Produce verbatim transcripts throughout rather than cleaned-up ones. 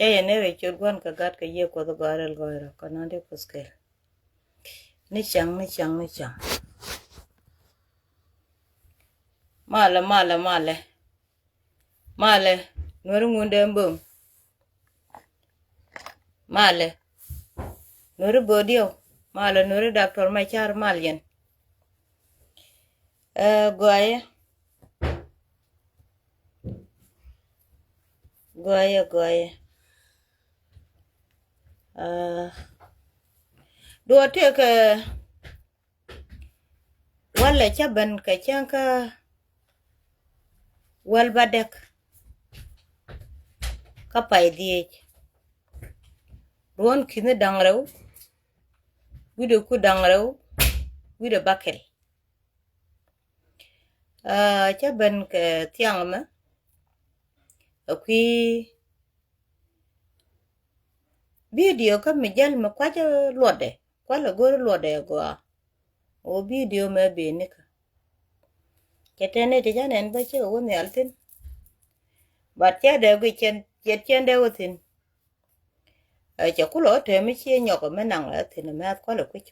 Ɛ yɛn ɛ rɛy ciöt Gua̱n kɛ Gat kɛ Yiëë Kuɔth Gɔaa Rɛl Gɔɔydɛ kɔn ɣän dee Kuoth kɛl. Ni cäŋ, ni cäŋ, ni cäŋ. Malɛ, malɛ, malɛ. Malɛ, Nuäri Ŋundɛ Mbo̱o̱ŋ. Malɛ, Nuäri Bodiɛw. Malɛ, Nuäri Doctor Macar, mal yɛn. Ɛ, gɔaaɛ. Gɔaaɛ, gɔaaɛ. Ɛ, duɔ tëëkɛ walɛ cä ben kɛ cäŋ kä wäl bädäk kä pay dhieec. Ruɔ̱n ki̱ni da̱ŋ rɛw, wi̱cdɛ ku da̱ŋ rɛw, wi̱cdɛ bäkɛl. Aa, cä ben kɛ thiaŋ mɛ, ɛ kui̱ bidio kä mi jäl mi kua̱cä luɔtdɛ, kualɛ go̱ri luɔtdɛ gɔaa. Ɣöö bidio mɛ ben nikä. Cɛ tɛn ni ti ca nɛn bä cikɛ wä nhial thi̱n. But cɛ dee guic cɛn, cɛ cɛn dee wä thi̱n. Ɛ, cɛ kulɛ wä tɛm mi ciɛ nyɔk mi naŋ ɛ thi̱n mɛ kualɛ kui̱c.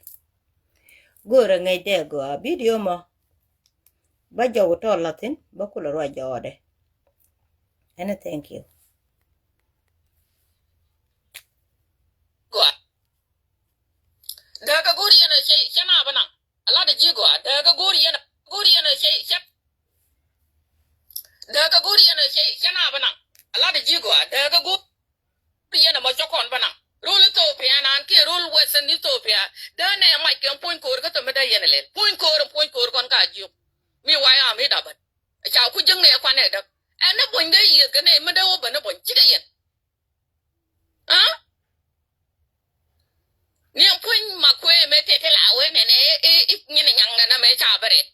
Go̱rɛ ŋäc dee gɔaa bidio mɔ. Bä jɔw tɔl la thi̱n, bä kulɛ ruac jɔɔdɛ. Ɛn thank you. Gɔaa. Dääkä go̱o̱r yɛn ɛ cɛ, cɛ na bä naŋ. A lat ɛ ji̱ gɔaa. Dääkä go̱o̱r yɛn, go̱o̱r yɛn ɛ cɛ, cɛ. Dääkä go̱o̱r yɛn ɛ cɛ, cɛ na bä naŋ. A lat ɛ ji̱ gɔaa. Dääkä go̱o̱r yɛn ɛ mɔ cɔ kɔn bä naŋ. Rol Ethiopia nan kiɛ rol Western Ethiopia. Dee nɛ mac kɛ puɔ̱ny ko̱o̱r kä thäm mi dee yɛn ɛ lɛl. Puɔ̱ny ko̱o̱r, puɔ̱ny ko̱o̱r kɔn ka jiök. Mi wa ya mi da bän. Ca ku jiäkni ɛ kuanɛ däk. Ɛn ni buɔ̱ny dee yiëëth kɛ nɛy mi dee wä ben ni buɔ̱ny cikɛ yɛn. Aa? Ni ɛn puɔ̱ny ma kuëë mëë tëë ti la wee nɛnɛ i̱, i̱, i̱ nyin nyaŋdɛ na mëë ca bä rɛt.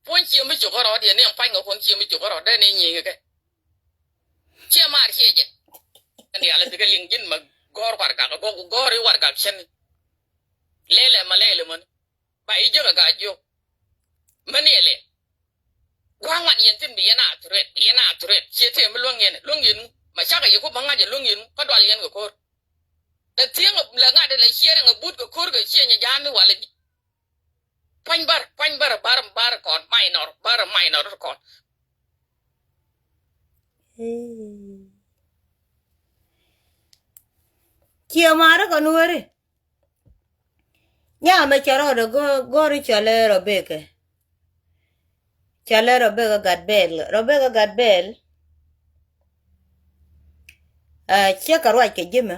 Puɔ̱ny cie mi cuk kärɔɔd yɛn ni ɛn pua̱ny kɛ kun cie mi cuk kärɔɔd dee ni nyiŋ kɛ. Cie maar cie jɛ. Ɛn diaal i̱ thikɛ liŋ ji̱n ma gɔ̱r warɛgak, gɔ̱r, gɔ̱r i̱ warɛgak cäni. Lɛlɛ ma lɛlɛ mäni. Ba i̱ jiäk ɛ gaa jiök. Mäni ɛ lɛ. Gua̱a̱ŋ wan yɛn thi̱n bi yɛn a threat, bi yɛn a threat. Cie tëë mi luäŋ yɛn, luäŋ yɛn ŋu. Ma cakɛ yɛ ku bä ŋa̱c ɛ luäŋ yɛn ŋu. Kä dual yɛn kɛ ko̱r. Lɛ thi̱eŋ lɛ ŋa̱t lɛ ciɛɛr ɛŋ ɛ but kɛ ko̱r kɛ ciɛ nyɛ ja̱a̱n ni walɛ ji̱. Pua̱ny bär, pua̱ny bär, bär, bär kɔn, minor, bär, minor kɔn. Cie marä kɔn weri. Nyamɛ cɛ rɔɔdɛ gɔ̱-, gɔ̱ri cɔalɛ Rɔbekɛ. Cɔalɛ Rɔbekɛ Gatbɛl. Rɔbekɛ Gatbɛl. Aa, ciɛ kɛ ruac kɛ ji̱mɛ.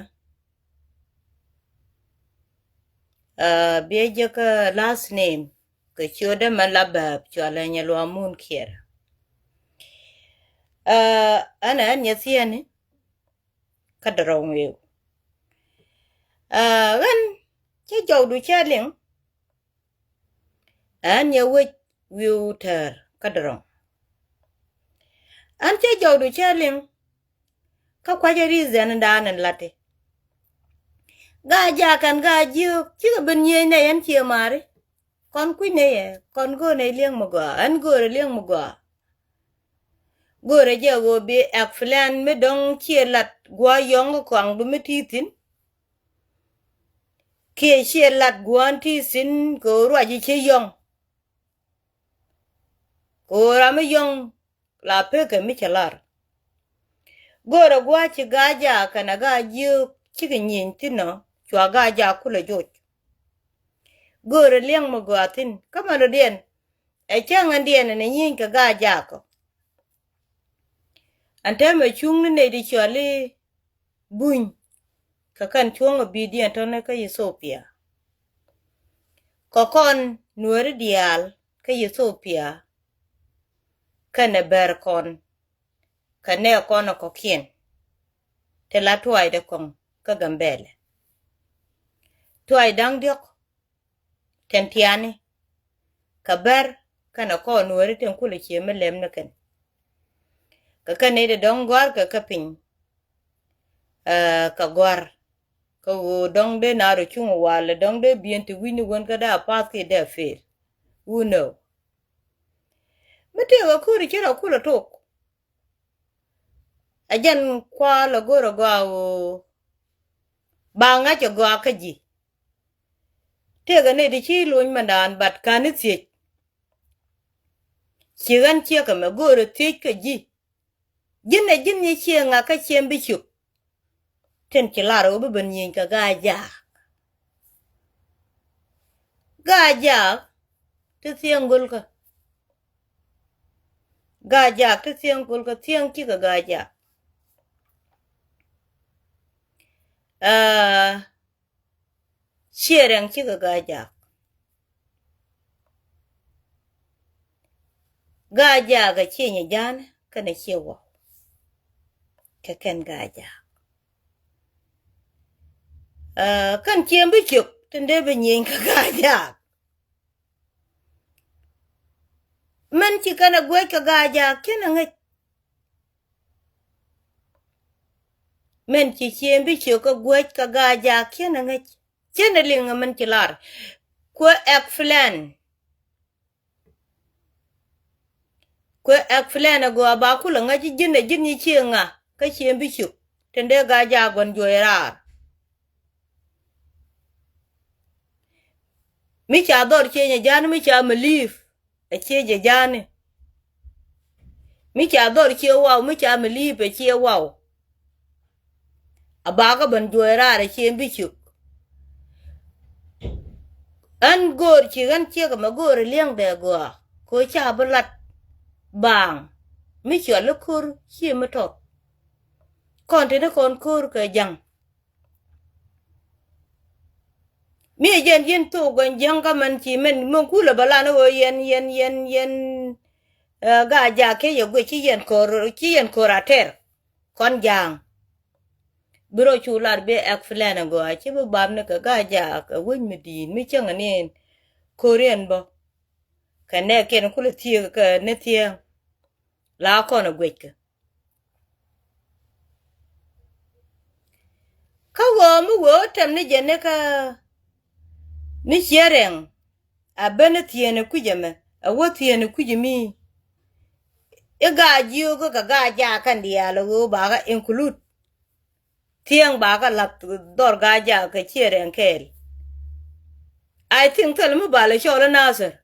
Aa, biɛ jɛ kä last name kɛ ciötdä mɛ la bääp cɔalɛ Nyɛ Luamun Kiɛr. Aa, ɛn ɛ ɛn nyɛ thiɛni. Kä dɛ rɔw wi̱i̱. Aa, ɣän cä jɔwdu cä liŋ. Ɛn yɛ wec wi̱i̱ tɛɛr kä dɛ rɔw. Ɛn cä jɔwdu cä liŋ. Kä kuacä reason dan in lati. Gaa jakɛn gaa jiök cikɛ ben nyieny nɛ yɛn cie mari. Kɔn kui̱ nɛ yɛ, kɔn go̱o̱r nɛ liɛŋ mi gɔaa, ɛn go̱o̱rɛ liɛŋ mi gɔaa. Go̱o̱rɛ jɛ ɣöö bi explain mi dɔ̱ŋ ciɛ lat gua̱a̱ yɔ̱ŋ kɔaŋdu mi ti thi̱n. Kiɛ ciɛ lat gua̱a̱n ti thi̱n kɛ ɣöö ruac i̱ cä yɔ̱ŋ. Kɛ ɣöö ram mi yɔ̱ŋ la pekɛ mi cɛ lar. Go̱o̱rɛ gua̱a̱ ci gaa jaak kɛnɛ gaa jiök cikɛ nyieny thi̱n ɔ, cua gaa jaak kulɛ joc. Go̱o̱rɛ liɛŋ mi gɔaa thi̱n kä mɛn rɔ̱diɛn. Ɛ cäŋ ɛn diɛn ɛn ɛ nyieny kɛ gaa jaak ɔ. Ɛn täämɛ cuŋni nɛy di cɔal i̱ Buny kɛ kɛn cuɔ̱ŋ ɛ bi̱i̱diɛn tɔ̱nɛ kä Ethiopia. Kɛ kɔn Nuääri diaal kä Ethiopia. Kɛnɛ bär kɔn kɛ nɛɛ kɔn ɛ kɔ̱kiɛn. Ti la tuaacdɛ kɔ̱ŋ kä Gambɛlɛ. Tuaac da̱ŋ diɔ̱k. Tin tiani kɛ bär kɛnɛ kɔn Nuääri tin kulɛ cie mi lɛm ni kɛn. Kɛ kɛn nɛy dee dɔ̱ŋ gɔ̱a̱r kɛ kä piny. Ɛ, kɛ gɔ̱a̱r kɛ ɣöö dɔ̱ŋ dee naar cuŋ walɛ dɔ̱ŋ dee bi̱i̱n ti wi̱c ni wän kä dee a path kiɛ dee a fail. Who know? Mi tëëkɛ ko̱ri ci rɔ kulɛ tok. Ɛ jɛn kual ɛ go̱r ɛ gɔaa ɣöö ba ŋa̱c ɛ gɔaa kä ji̱. Tëëkɛ nɛy ti ci luny mɛndan, but ka̱n ni thiec. Ci ɣän ciek ɛmɛ go̱o̱rɛ thiec kä ji̱. Ji̱n ɛ ji̱n nyi cieŋ ŋa kä ciɛm bi ciök. Tin ci lar ɣöö bi ben nyieny kɛ Gaa-jaak. Gaa-jaak ti thiäŋ go̱lkä. Gaa-jaak ti thiäŋ go̱lkä, thiäŋ cikɛ Gaa-jaak. Aa, Ciɛ Rɛŋ cikɛ Gaa-jaak. Gaa-jaak ɛ Ciɛ Nyaja̱a̱n kɛnɛ Ciɛ Waw. Kɛ kɛn Gaa-jaak. Aa, kɛn ciɛm bi ciök tin dee bi nyieny kɛ Gaa-jaak. Mɛn ci kɛn ɛ guɛc kɛ Gaa-jaak ciɛn ɛ ŋäc. Mɛn ci ciëmbi ciök kä guäc kä Gaa-jaak ciɛn ɛ ŋäc. Ciɛn ɛ liŋ ɛ mɛn ci lar. Kuɛ explain. Kuɛ explain ɛ gɔaa ba kulɛ ŋäc ji̱n ɛ ji̱n nyi cieŋ ŋa kä ciëmbi ciök. Tin dee Gaa-jaak gua̱n juɔc raar. Mi ca dhɔr Ciɛ Nyaja̱a̱n, mi ca mi li̱i̱p ɛ Ciɛ Nyaja̱a̱n. Mi ca dhɔr Ciɛ Waw, mi ca mi li̱i̱p ɛ Ciɛ Waw. A bakä ben juɔc raar ɛ ciëmbi ciök. Ɣän go̱o̱r ci ɣän ciek ɛmɛ go̱o̱r ɛ li̱eŋdɛ gɔaa kɛ ɣöö ca bi lat baaŋ mi cɔal i̱ ko̱r cië mi tɔt. Kɔn teni kɔn ko̱r kɛ ja̱ŋ. Mi ɛ jɛn yɛn thok gua̱n jiäŋ kä mɛn ci mɛn mɛn kulɛ bä lan ɣöö yɛn yɛn yɛn yɛn. Ɛ, Gaa-jaak kɛ yɛ guic ci yɛn ko̱r, ci yɛn ko̱r a tɛr. Kɔn ja̱a̱ŋ. Bi rɔ cu lar bi explain ɛ gɔaa ci bi bapni kɛ Gaa-jaak ɛ wec mi di̱i̱t mi cäŋ ɛ ni ɛn ko̱r yɛn bä. Kɛ nɛɛkiɛn kulɛ thieek kɛ ni thieek. La kɔn ɛ guic kɛ. Kä ɣöö mi wee wä tɛm ni jɛ ni kä ni Ciɛ Rɛŋ. A ben ni thieen ɛ kui̱c ɛmɛ, a wä thieen ɛ kui̱c ɛmi. I̱ Gaa-jiök kɛ Gaa-jaak kɛn diaal ɛ ɣöö bakä include. Thiäŋ bakä la̱th dhɔr Gaa-jaak kɛ Ciɛ Rɛŋ kɛɛl. I think thilɛ mi ba lɛ cɔl i̱ Nathir.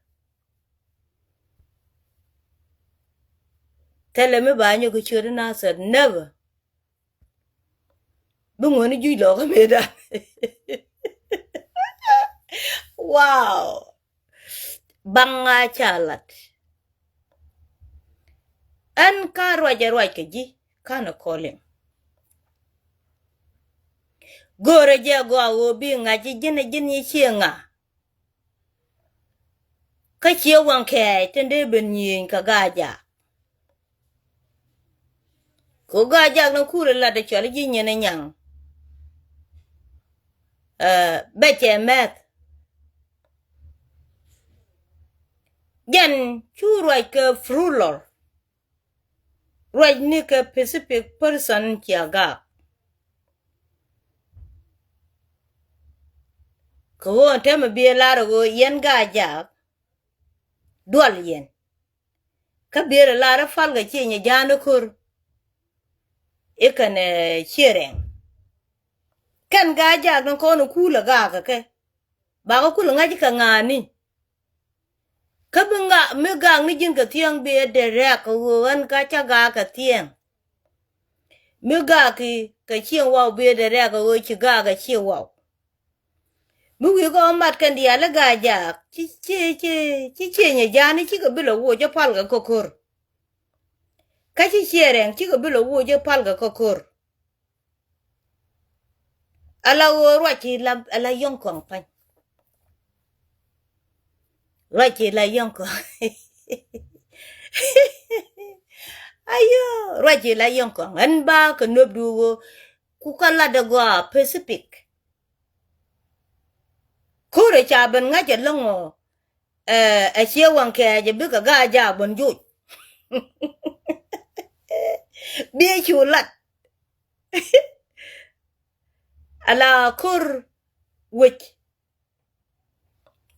Thilɛ mi ba nyɔk kɛ ciöt i̱ Nathir, never. Bi ŋuäni juc lɔkä mëëdan. Wow. Baŋ a ca lat. Ɛn ka ruac ɛ ruac kɛ ji̱ ka̱n ɛ kɔliŋ. Go̱o̱rɛ jɛ gɔaa ɣöö bi ŋa̱c ji̱ ji̱n ɛ ji̱n nyi cieŋ ŋa. Kä Ciɛ Waŋ kɛɛc tin dee ben nyieny kɛ Gaa-jaak. Kɛ ɣöö Gaa-jaak ni kur ilat ɛ cɔal ji̱ nyin ɛ nyaŋ. Ɛ, bɛ cɛ mɛth. Jɛn cu ruac kɛ prulor. Ruac ni kɛ specific person cia gak. Kɛ ɣöö ɛn täämɛ biɛ lar ɛ ɣöö yɛn Gaa-jaak dual yɛn. Kä biɛ lar ɛ pal kɛ Ciɛ Nyaja̱a̱n ɛ ko̱r. I̱ kɛn, ɛ, Ciɛ Rɛŋ. Kɛn Gaa-jaak ni kɔn ɛ kul ɛ gak kɛ kɛ. Bakɛ kul ɛ ŋa̱c kɛ ŋa̱a̱ni. Kä bi ŋa-, mi gak ni ji̱n kɛ thiäŋ bi ɛ dee rɛk kɛ ɣöö ɣän ka ca gak kɛ thiäŋ. Mi gak ki kɛ Ciɛ Waw bi ɛ dee rɛk kɛ ɣöö ci gak kɛ Ciɛ Waw. Mi wi̱i̱ kɛ ɣän mat kɛn diaal i̱ Gaa-jaak ci, ci, ci, ci Ciɛ Nyaja̱a̱n i̱ cikɛ bi lɛ woc i̱ pal kɛ kä ko̱r. Kä ci Ciɛ Rɛŋ cikɛ bi lɛ woc i̱ pal kɛ kä ko̱r. Ala ɣöö ruac ci la, ala yɔ̱ŋ kɔaŋ pa̱ny. Ruac ci la yɔ̱ŋ kɔaŋ. Ayö, ruac ci la yɔ̱ŋ kɔaŋ. Ɛn ba kɛ nöpdu ɣöö ku kä lat ɛ gɔaa Pacific. Ko̱rɛ ca ben ŋa̱c ɛlɔ̱ŋ ɔ, ɛ, ɛ Ciɛ Waŋ kɛɛc ɛ bikɛ Gaa-jaak ben joc. Biɛ cu lat. Ala ko̱r wec.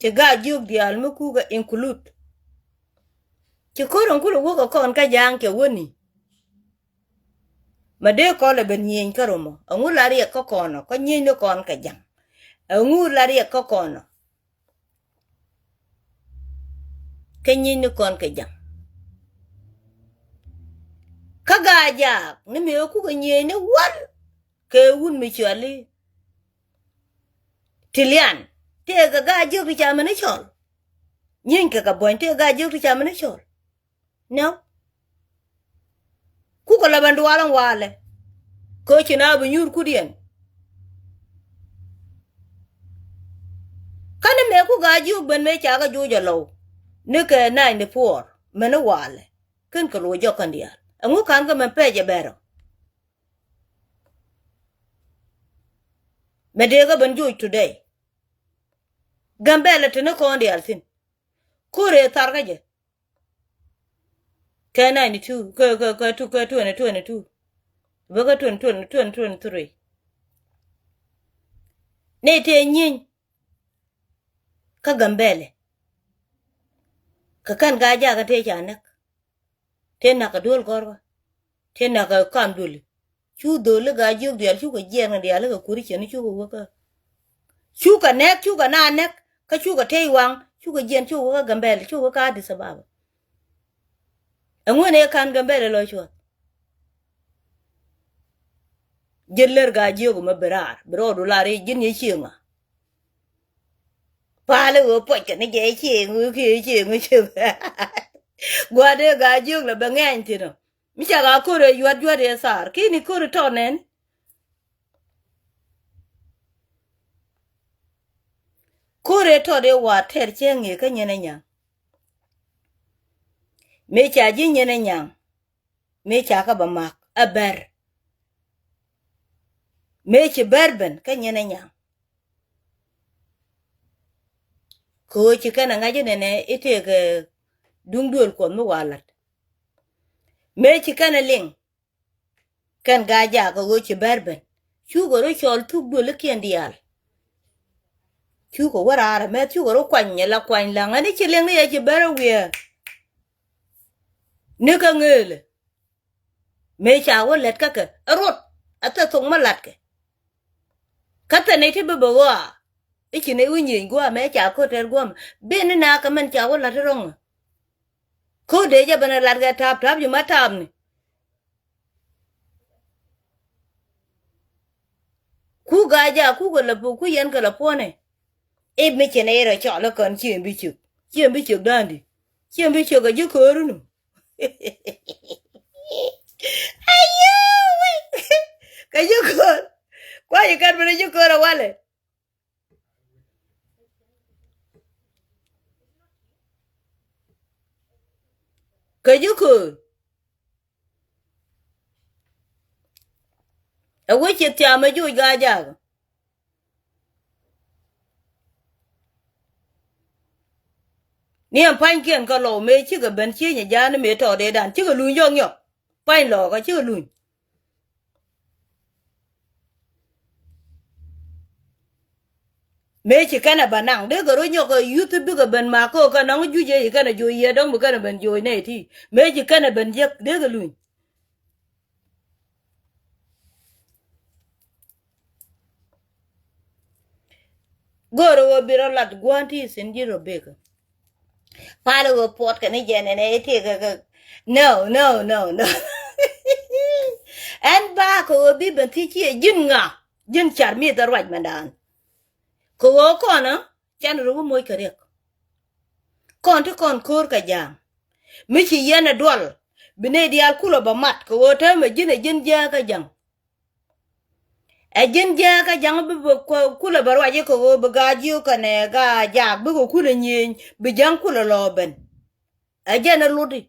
Ci Gaa-jiök diaal mi kukɛ include. Ci ko̱r in kulɛ wäk ɛ kɔn kä ja̱a̱ŋ cɛ wäni. Ma dee kɔn lɛ ben nyieny kä romɔ. Ɛŋu la riɛk kä kɔnɔ kä nyieny ni kɔn kɛ jaŋ? Ɛŋu la riɛk kä kɔnɔ kä nyieny ni kɔn kɛ jaŋ? Kä Gaajaak ni mëë kukɛ nyieny ni wal kɛ wun mi cɔali Tilian. Tëëkɛ Gaajiök ti ca mɛn ni cɔl. Nyieny kɛ kɛ buɔ̱ny tëëkɛ Gaajiök ti ca mɛn ni cɔl. Nɛ kukɛ lɛ ben dual ɛn walɛ. Kä ci na bi nyuur kutdiɛn. Kä ni mëë ku Gaajiök ben mëë ca kɛ joc alɔw ni kɛ ninety four mɛn ni walɛ. Kɛn kɛ loc jɔk kɛn diaal. Ɛŋu ka̱n kɛ mɛn pɛc ɛ bɛr ɔ? Mɛ dee kɛ ben joc today. Gambɛlɛ te ni kɔn diaal thi̱n. Ko̱rɛ thar kä jɛ. Kɛ ninety two, kɛ, kɛ, kɛ two, kɛ twenty twenty two. Bä kɛ twenty twenty, twenty twenty three. Ni tëë nyieny kä Gambɛlɛ. Kɛ kɛn Gaajaak tëë ca näk. Tëë näk kɛ duel gɔ̱rkä. Tëë näk kɛ kam dueli. Cu dholi Gaajiök diaal cukɛ jiɛɛn kɛ diaal kɛ kuri cɛn cukɛ wä kä. Cukɛ nɛk, cukɛ na nɛk, kä cukɛ tey waŋ, cukɛ jiɛɛn cukɛ wä kä Gambɛlɛ, cukɛ wä kä Addis Ababa. Ɛŋu ni ka̱n Gambɛlɛ lɔ cuɔth? Ji̱n lër Gaajiök mɛ bi raar, bi rɔɔdu lar i̱ ji̱n yɛ cieŋ a. Palɛ ɣöö puɔckɛ ni jɛ cieŋ ɣöö kiɛ cieŋ ɣöö cieŋ. Gua̱dɛ Gaajiök lɛ bɛ ŋɛny thi̱n ɔ. Mi ca ɣaa ko̱r ëë yuat juat ëë thar ki̱ni ko̱r ëë tɔt nɛn. Ko̱r ëë tɔt ëë wa̱a̱ tɛr cɛ ŋëë kä nyɛn ɛ nyaŋ. Mëë ca ji̱ nyɛn ɛ nyaŋ. Mëë ca kä bɛ mak ɛ bɛr. Mëë ci bɛr ben kä nyɛn ɛ nyaŋ. Kɛ ɣöö ci kɛn ɛ ŋa̱c inɛnɛ i̱ tëëkɛ duŋ duël Kuɔth mi wa̱a̱ la̱t. Mëë ci kɛn ɛ liŋ. Kɛn Gaajaak kɛ ɣöö ci bɛr ben. Cukɛ rɔ cɔl thuk duëlikiɛn diaal. Cukɛ wä raar ɛmɛ cukɛ rɔ kuany ala kuany laŋ ɛn i̱ ci liŋ ni yɛ ci bɛr ɛ wiɛɛr. Ni kä ŋëëlɛ. Mëë ca wä lät kä kɛ ɛ ruɔt a thɛ thok mä latkɛ. Kä thɛ nɛy ti bi bɛ ɣɔaa. I̱ ci nɛy wä nyieny gua̱a̱ mëë ca ko̱t tɛr gua̱a̱ mɛ bi ni na kɛ mɛn ca wä la̱t i̱ rɔ̱ŋ. Ko̱t dee jɛ ben ɛ la̱t kɛ ta̱a̱p ta̱a̱p ji̱ ma ta̱a̱pni. Ku Gaajaak ku kɛ lɛ puɔ̱k ku yɛn kɛ lɛ puɔ̱nɛ. I̱ mi ci nɛy rɔ cɔl i̱ kɔn cieŋ bi ciök cieŋ bi ciök da̱a̱ndi. Cieŋ bi ciök kɛ ji̱ kööri nu. Ayoo wee. Kɛ ji̱ köör. Kua̱c i̱ kɛn bi ni ji̱ köör ɛ walɛ. Kɛ ji̱ köör. Ɛ wec ci thiaam ɛ joc Gaajaak. Ni ɛn pa̱nykiɛn kä lɔw mëë cikɛ ben cieŋ ɛ ja̱a̱n mëë tɔɔt ëëdan cikɛ luny jɔk nyɔk. Pa̱ny lɔɔkä cikɛ luny. Mëë ci kɛn ɛ bä naŋ dee kɛ rɔ nyɔk kɛ yuth bikɛ ben mak kä kɛ nɔŋ juc ëë ci kɛn ɛ joc yɛ dɔ̱ŋ bi kɛn ɛ ben joc nɛy ti mëë ci kɛn ɛ ben jiäk dee kɛ luny. Go̱o̱rä ɣöö bi rɔ lat gua̱a̱n ti thi̱n ji̱ rɔ bekä. Palä ɣöö puɔt kɛ ni jɛn ɛn ɛ ti kɛ kɛ. No, no, no, no. Ɛn ba kɛ ɣöö bi ben thiec ciɛ ji̱n ŋa ji̱n car mi̱th ɛ ruac mɛndan. Kɛ ɣöö kɔn ɛ can rɔ wä moc kɛ riɛk. Kɔn ti kɔn ko̱o̱r kɛ ja̱a̱ŋ mi ci yɛn ɛ duɔl. Bi nɛy diaal kulɛ bä mat kɛ ɣöö täämɛ ji̱n ɛ ji̱n jääkä ja̱ŋ. Ɛ ji̱n jääkä ja̱ŋ bi bä kulɛ bä ruac i̱ kɛ ɣöö bi Gaajiök kɛnɛ Gaajaak bikɛ kulɛ nyiëëny bi ja̱ŋ kulɛ lɔ ben. Ɛ jɛn ɛ lotdi.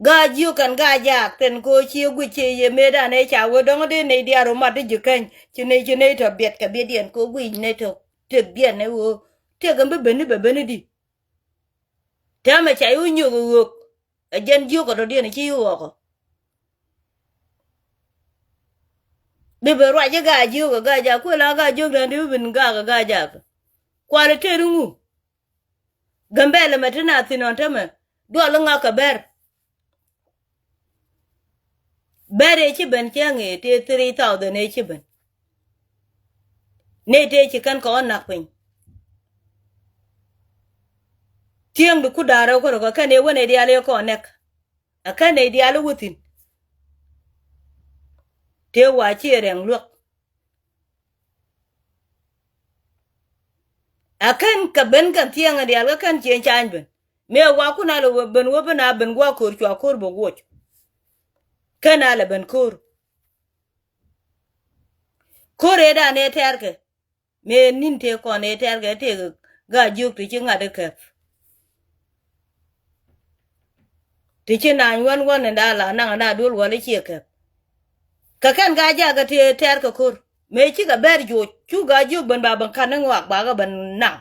Gaajiök kɛn Gaajaak tin kɛ ɣöö ci guic ci yɛ mëëdan ëë ca wee dɔ̱ŋ dee nɛy diaal rɔ mat di ji̱ käny ci nɛy ci nɛy tɔ biɛt kɛ biɛtdiɛn kɛ ɣöö guic nɛy tɔ tëkdiɛn ɛ ɣöö tëk ɛn bi beni bɛ beni di. Täämɛ ca i̱ wä nyök i̱ ɣöök. Ɛ jɛn jiök ɔ dɔ̱diɛn ci i̱ ɣɔɔkɔ. Bi ben ruac i̱ Gaajiök ɛ Gaajaak kuël a Gaajiök däändi bi ben gaak ɛ Gaajaak. Kual i̱ tëë ri ŋu. Gambɛl ɛmɛ ti na thi̱n ɔn täämɛ dual i̱ ŋak kɛ bɛr. Bɛr ëë ci ben cäŋ ëë tëë three thousand ëë ci ben. Nɛy tëë ci kɛn kɛ ɣän nak piny. Thiäŋ di ku da̱a̱r ɛ kärɔ̱ kɛ kɛn ëë wä nɛy diaal ëë kɔn nɛk. Ɛ kɛn nɛy diaal ëë wä thi̱n. Tëë wa ci rɛŋ luäk. A kɛn kɛ ben kɛn thiɛŋ diaal kä kɛn cieŋ cany ben. Mëë wakun a lɛ ben wä ben a ben gua̱a̱ ko̱r cua ko̱r bɛ woc. Kɛn a lɛ ben ko̱r. Ko̱r ëëdan ëë tɛ̈rkɛ. Mëë ni̱n tëë kɔn ëë tɛ̈rkɛ tëë gaa jiök ti ci ŋa̱t ɛ kɛp. Ti ci naac wän wän in da la naŋ in da duel wäl i̱ ciɛ kɛp. Kɛ kɛn gaa jakä ti tɛ̈r kɛ ko̱r mëë cikɛ bɛr joc cu gaa jiök ben ba ben ka̱n ni ŋɔak bakɛ ben naŋ.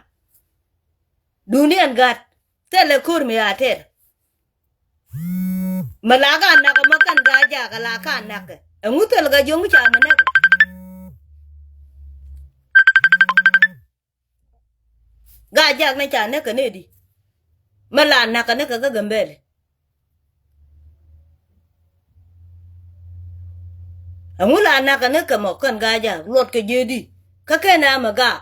Duni ɛn gat thilɛ ko̱r mëë a tɛr. Mɛ la ka näk mɛ kɛn gaa jakä la ka näk kɛ ɛŋu thil gaa jiök mi ca mɛ näk. Gaa jak ni ca näk kɛ nɛy di mɛ la näk kɛ ni kɛ kä Gambɛl. Ɛŋu la näk kɛ ni kɛ mɔ kɛn gaa jak luɔt kɛ jiɛ di kä kɛn a mɛ gaa.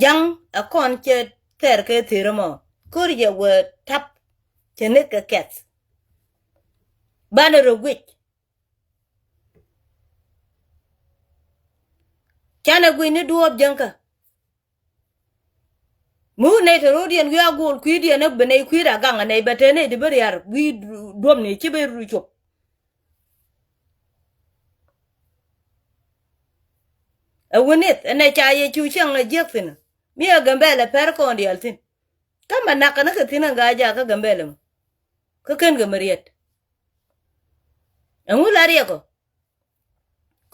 Ja̱ŋ ɛ kɔn cɛ thɛr kɛ thir ɛmɔ ko̱r jɛ wee tap cɛ ni kɛ kɛth. Banɛ rɔ guic. Canɛ guic ni duɔɔp jäŋkä. Mi wä nɛy te ro̱o̱diɛn wi̱i̱ a go̱o̱l kui̱diɛn ɛ bi nɛy kui̱ ra gaŋ ɛ nɛy bɛ te nɛy ti bi riar wi̱i̱ duɔ̱p ni ci bi ru cop. Ɛ wä nith ɛ nɛy ca yɛ cu cäŋ ɛ jiäk thi̱n mi ɛ Gambɛl ɛ pɛr kɔn diaal thi̱n. Kä mɛ nakä ni kɛ thi̱n ɛ gaa jakä Gambɛl ɛmɔ. Kä ken kɛ mɛ riɛt. Ɛŋu la riɛk ɔ?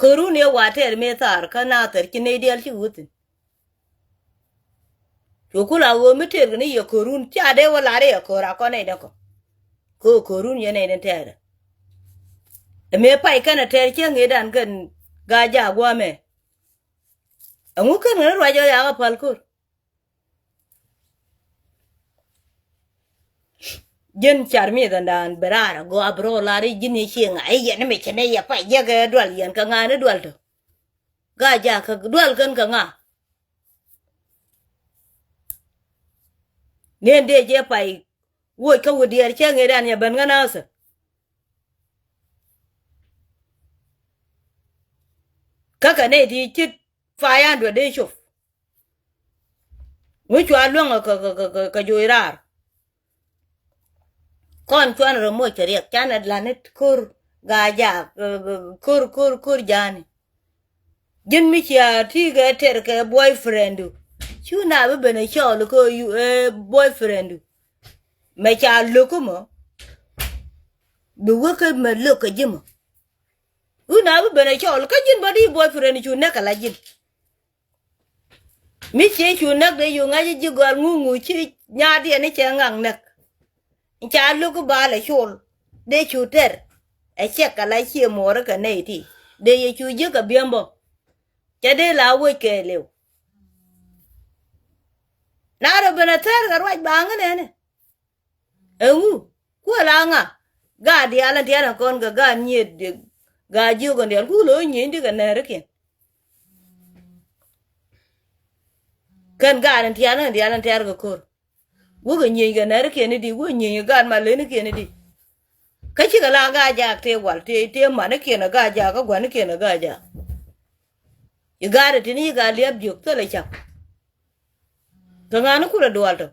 Kärun yɛ wa tɛɛr mëë thaar kä Nathɛr ci nɛy diaal ci wä thi̱n. Cu kula ɣöö mi tëër kɛ ni yɛ kärun ca dee wä lar yɛ kär a kɔn nɛy dee kɔ. Kɛ ɣöö kärun yɛ nɛy dee tɛɛr. Ɛ mëë pay kɛn ɛ tɛɛr cä ŋëëdan kɛn gaa jaak gua̱a̱mɛ. Ɛŋu kɛn ɣän ruac ɔ yakä päl kör. Ji̱n car mi dhɛndan bi raar agɔaa bi rɔ lar i̱ ji̱n i̱ cieŋ a i̱ yɛn mi cɛ ni yɛ pay jɛ kɛ dual yɛn kɛ ŋa̱a̱n i̱ dual tɔ. Gaa jakä dual kɛn kɛ ŋa̱a̱. Ni ɛn dee jɛ pay woc kä wä diɛɛr cɛ ŋëëdan yɛ ben ŋän athɛ. Kä kɛ nɛy ti ci five hundred dee cop. Ŋu cua luäŋ kɛ kɛ kɛ kɛ joc raar. Kɔn cuan rɔ moc kɛ riɛk canɛ lanit ko̱r gaa jaak ko̱r ko̱r ko̱r ja̱a̱ni. Ji̱n mi cia ti kɛ tɛr kɛ boyfriend du. Cu na bi ben a cɔɔl kɛ yu ɛ boyfriend du. Mɛ ca lo̱k mɔ. Bi wek kɛ mɛ lo̱k kɛ ji̱ mɔ. Wu na bi ben a cɔɔl kä ji̱n bä di boyfriend cu nɛk kɛ la ji̱n. Mi cië cu näk dee yuu ŋa̱c ji̱ gɔal ŋuŋ ŋu ci nyaatdiɛn ni cɛ ŋaŋ näk. Ca luk ba lɛ col dee cu tɛr. Ɛ cɛk kɛ la cië muɔɔri kɛ nɛy ti dee yɛ cu jiäk kɛ biɛm bä. Cɛ dee la wec kɛ liw. Na rɔ ben a thɛr kɛ ruac ba ŋä nɛnɛ. Ɛŋu kuɛ la ŋa? Gaa diaal ɛn tiɛn ɛ kɔn kɛ gaa nyiet. Gaa jiök ɛn diaal ku lo̱ nyieny di kɛ nɛɛrikiɛn. Kɛn gaa ɛn tiɛn ɛn diaal ɛn tiɛn kɛ ko̱r. Wukɛ nyieny kɛ nɛɛrikiɛn di wukɛ nyieny kɛ gaa malenikiɛn di. Kä cikɛ la gaa jaak tëë wal tëë tëë manikiɛn ɛ gaa jaak kä guanikiɛn ɛ gaa jaak. I̱ gaat ɛ tini i̱ gaa liap jiök thilɛ cak. Kɛ ŋa̱ni kulɛ dual tɔ.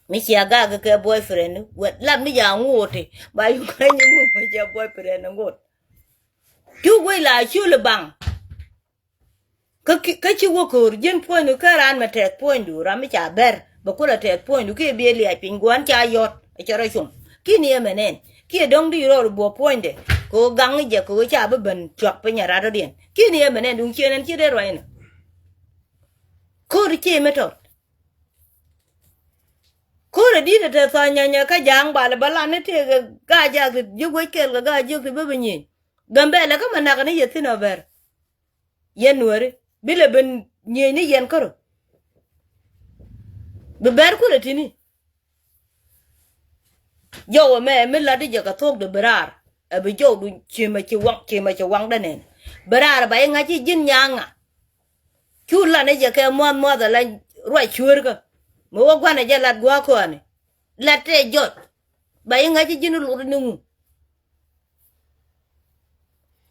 Mi cia gak kɛ boyfriend wet lat mi ja ŋooti ba yuk ŋa̱ny ŋu mi cia boyfriend ŋot. Cu guic la cul i̱ baŋ. Kä ci wä ko̱o̱r ji̱n puɔ̱nydu kä raan mɛ tɛth puɔ̱nydu ram mi ca bɛr bɛ kulɛ tɛth puɔ̱nydu kiɛ biɛ liac piny gua̱n ca yɔt ɛ cɛ rɔ cum. Ki̱n yɛ mɛ nɛn kiɛ dɔ̱ŋ di rɔɔd buɔ puɔ̱nydɛ kɛ ɣöö gaŋ jɛ kɛ ɣöö ca bi ben cuak piny ɛ rat rɔ̱diɛn ki̱n yɛ mɛ nɛn duŋ ciɛ nɛn ci dee ruac nɛ. Ko̱r ci mi tɔt. Ko̱r ɛ di̱t ɛ te thɔ̱ nyanyɛ kä ja̱a̱ŋ bal ɛ bä lan ni tëëk ɛ gaa jaak ti ji̱ guec kɛɛl kɛ gaa jiök ti bä bi nyieny. Gambɛlɛ kä mɛ nak ni yɛ thi̱n ɔ bɛr. Yɛn nuääri bi lɛ ben nyieny ni yɛn kärö. Bi bɛr kulɛ ti̱ni. Jɔw ɛmɛ mi lat di jɛ kɛ thuɔ̱k di bi raar. Ɛ bi jɔw du cimɛ ci waŋ, cimɛ ci waŋdä nɛn. Bi raar ba iŋa̱c i̱ ji̱n nyaŋa. Cu lan i̱ jɛ kɛ muath muath ala ruac cueerkä. Mi wä gua̱n ɛ jɛ lat gua̱a̱k kɔaani. Lat tɛ jɔt. Ba iŋa̱c i̱ ji̱n ilut ni ŋu.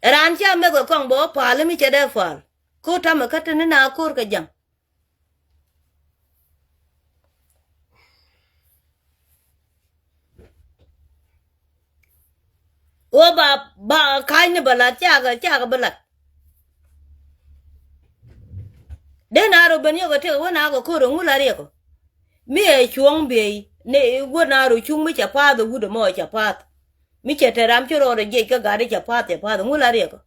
Raan ca mɛth kɛ kɔŋ bɛ wä pa̱a̱l mi cɛ dee pa̱a̱l. Ko̱r tamɛ kä te ni na ko̱r kɛ ja̱ŋ. Wä ba, ba ka̱ny ni bä lat, cakɛ, cakɛ bä lat. Dee na rɔ ben yɔkɛ tëk wä na kɛ ko̱r ɛŋu la riɛk ɔ. Mi ɛ cuɔ̱ŋ biey ni wä na rɔ cuŋ mi cɛ pa̱a̱th ɛ wut ɛmɔ cɛ pa̱a̱th. Mi cɛ te ram ci rɔɔdɛ jiɛc kä gat i̱ cɛ pa̱a̱th, cɛ pa̱a̱th, ɛŋu la riɛk ɔ.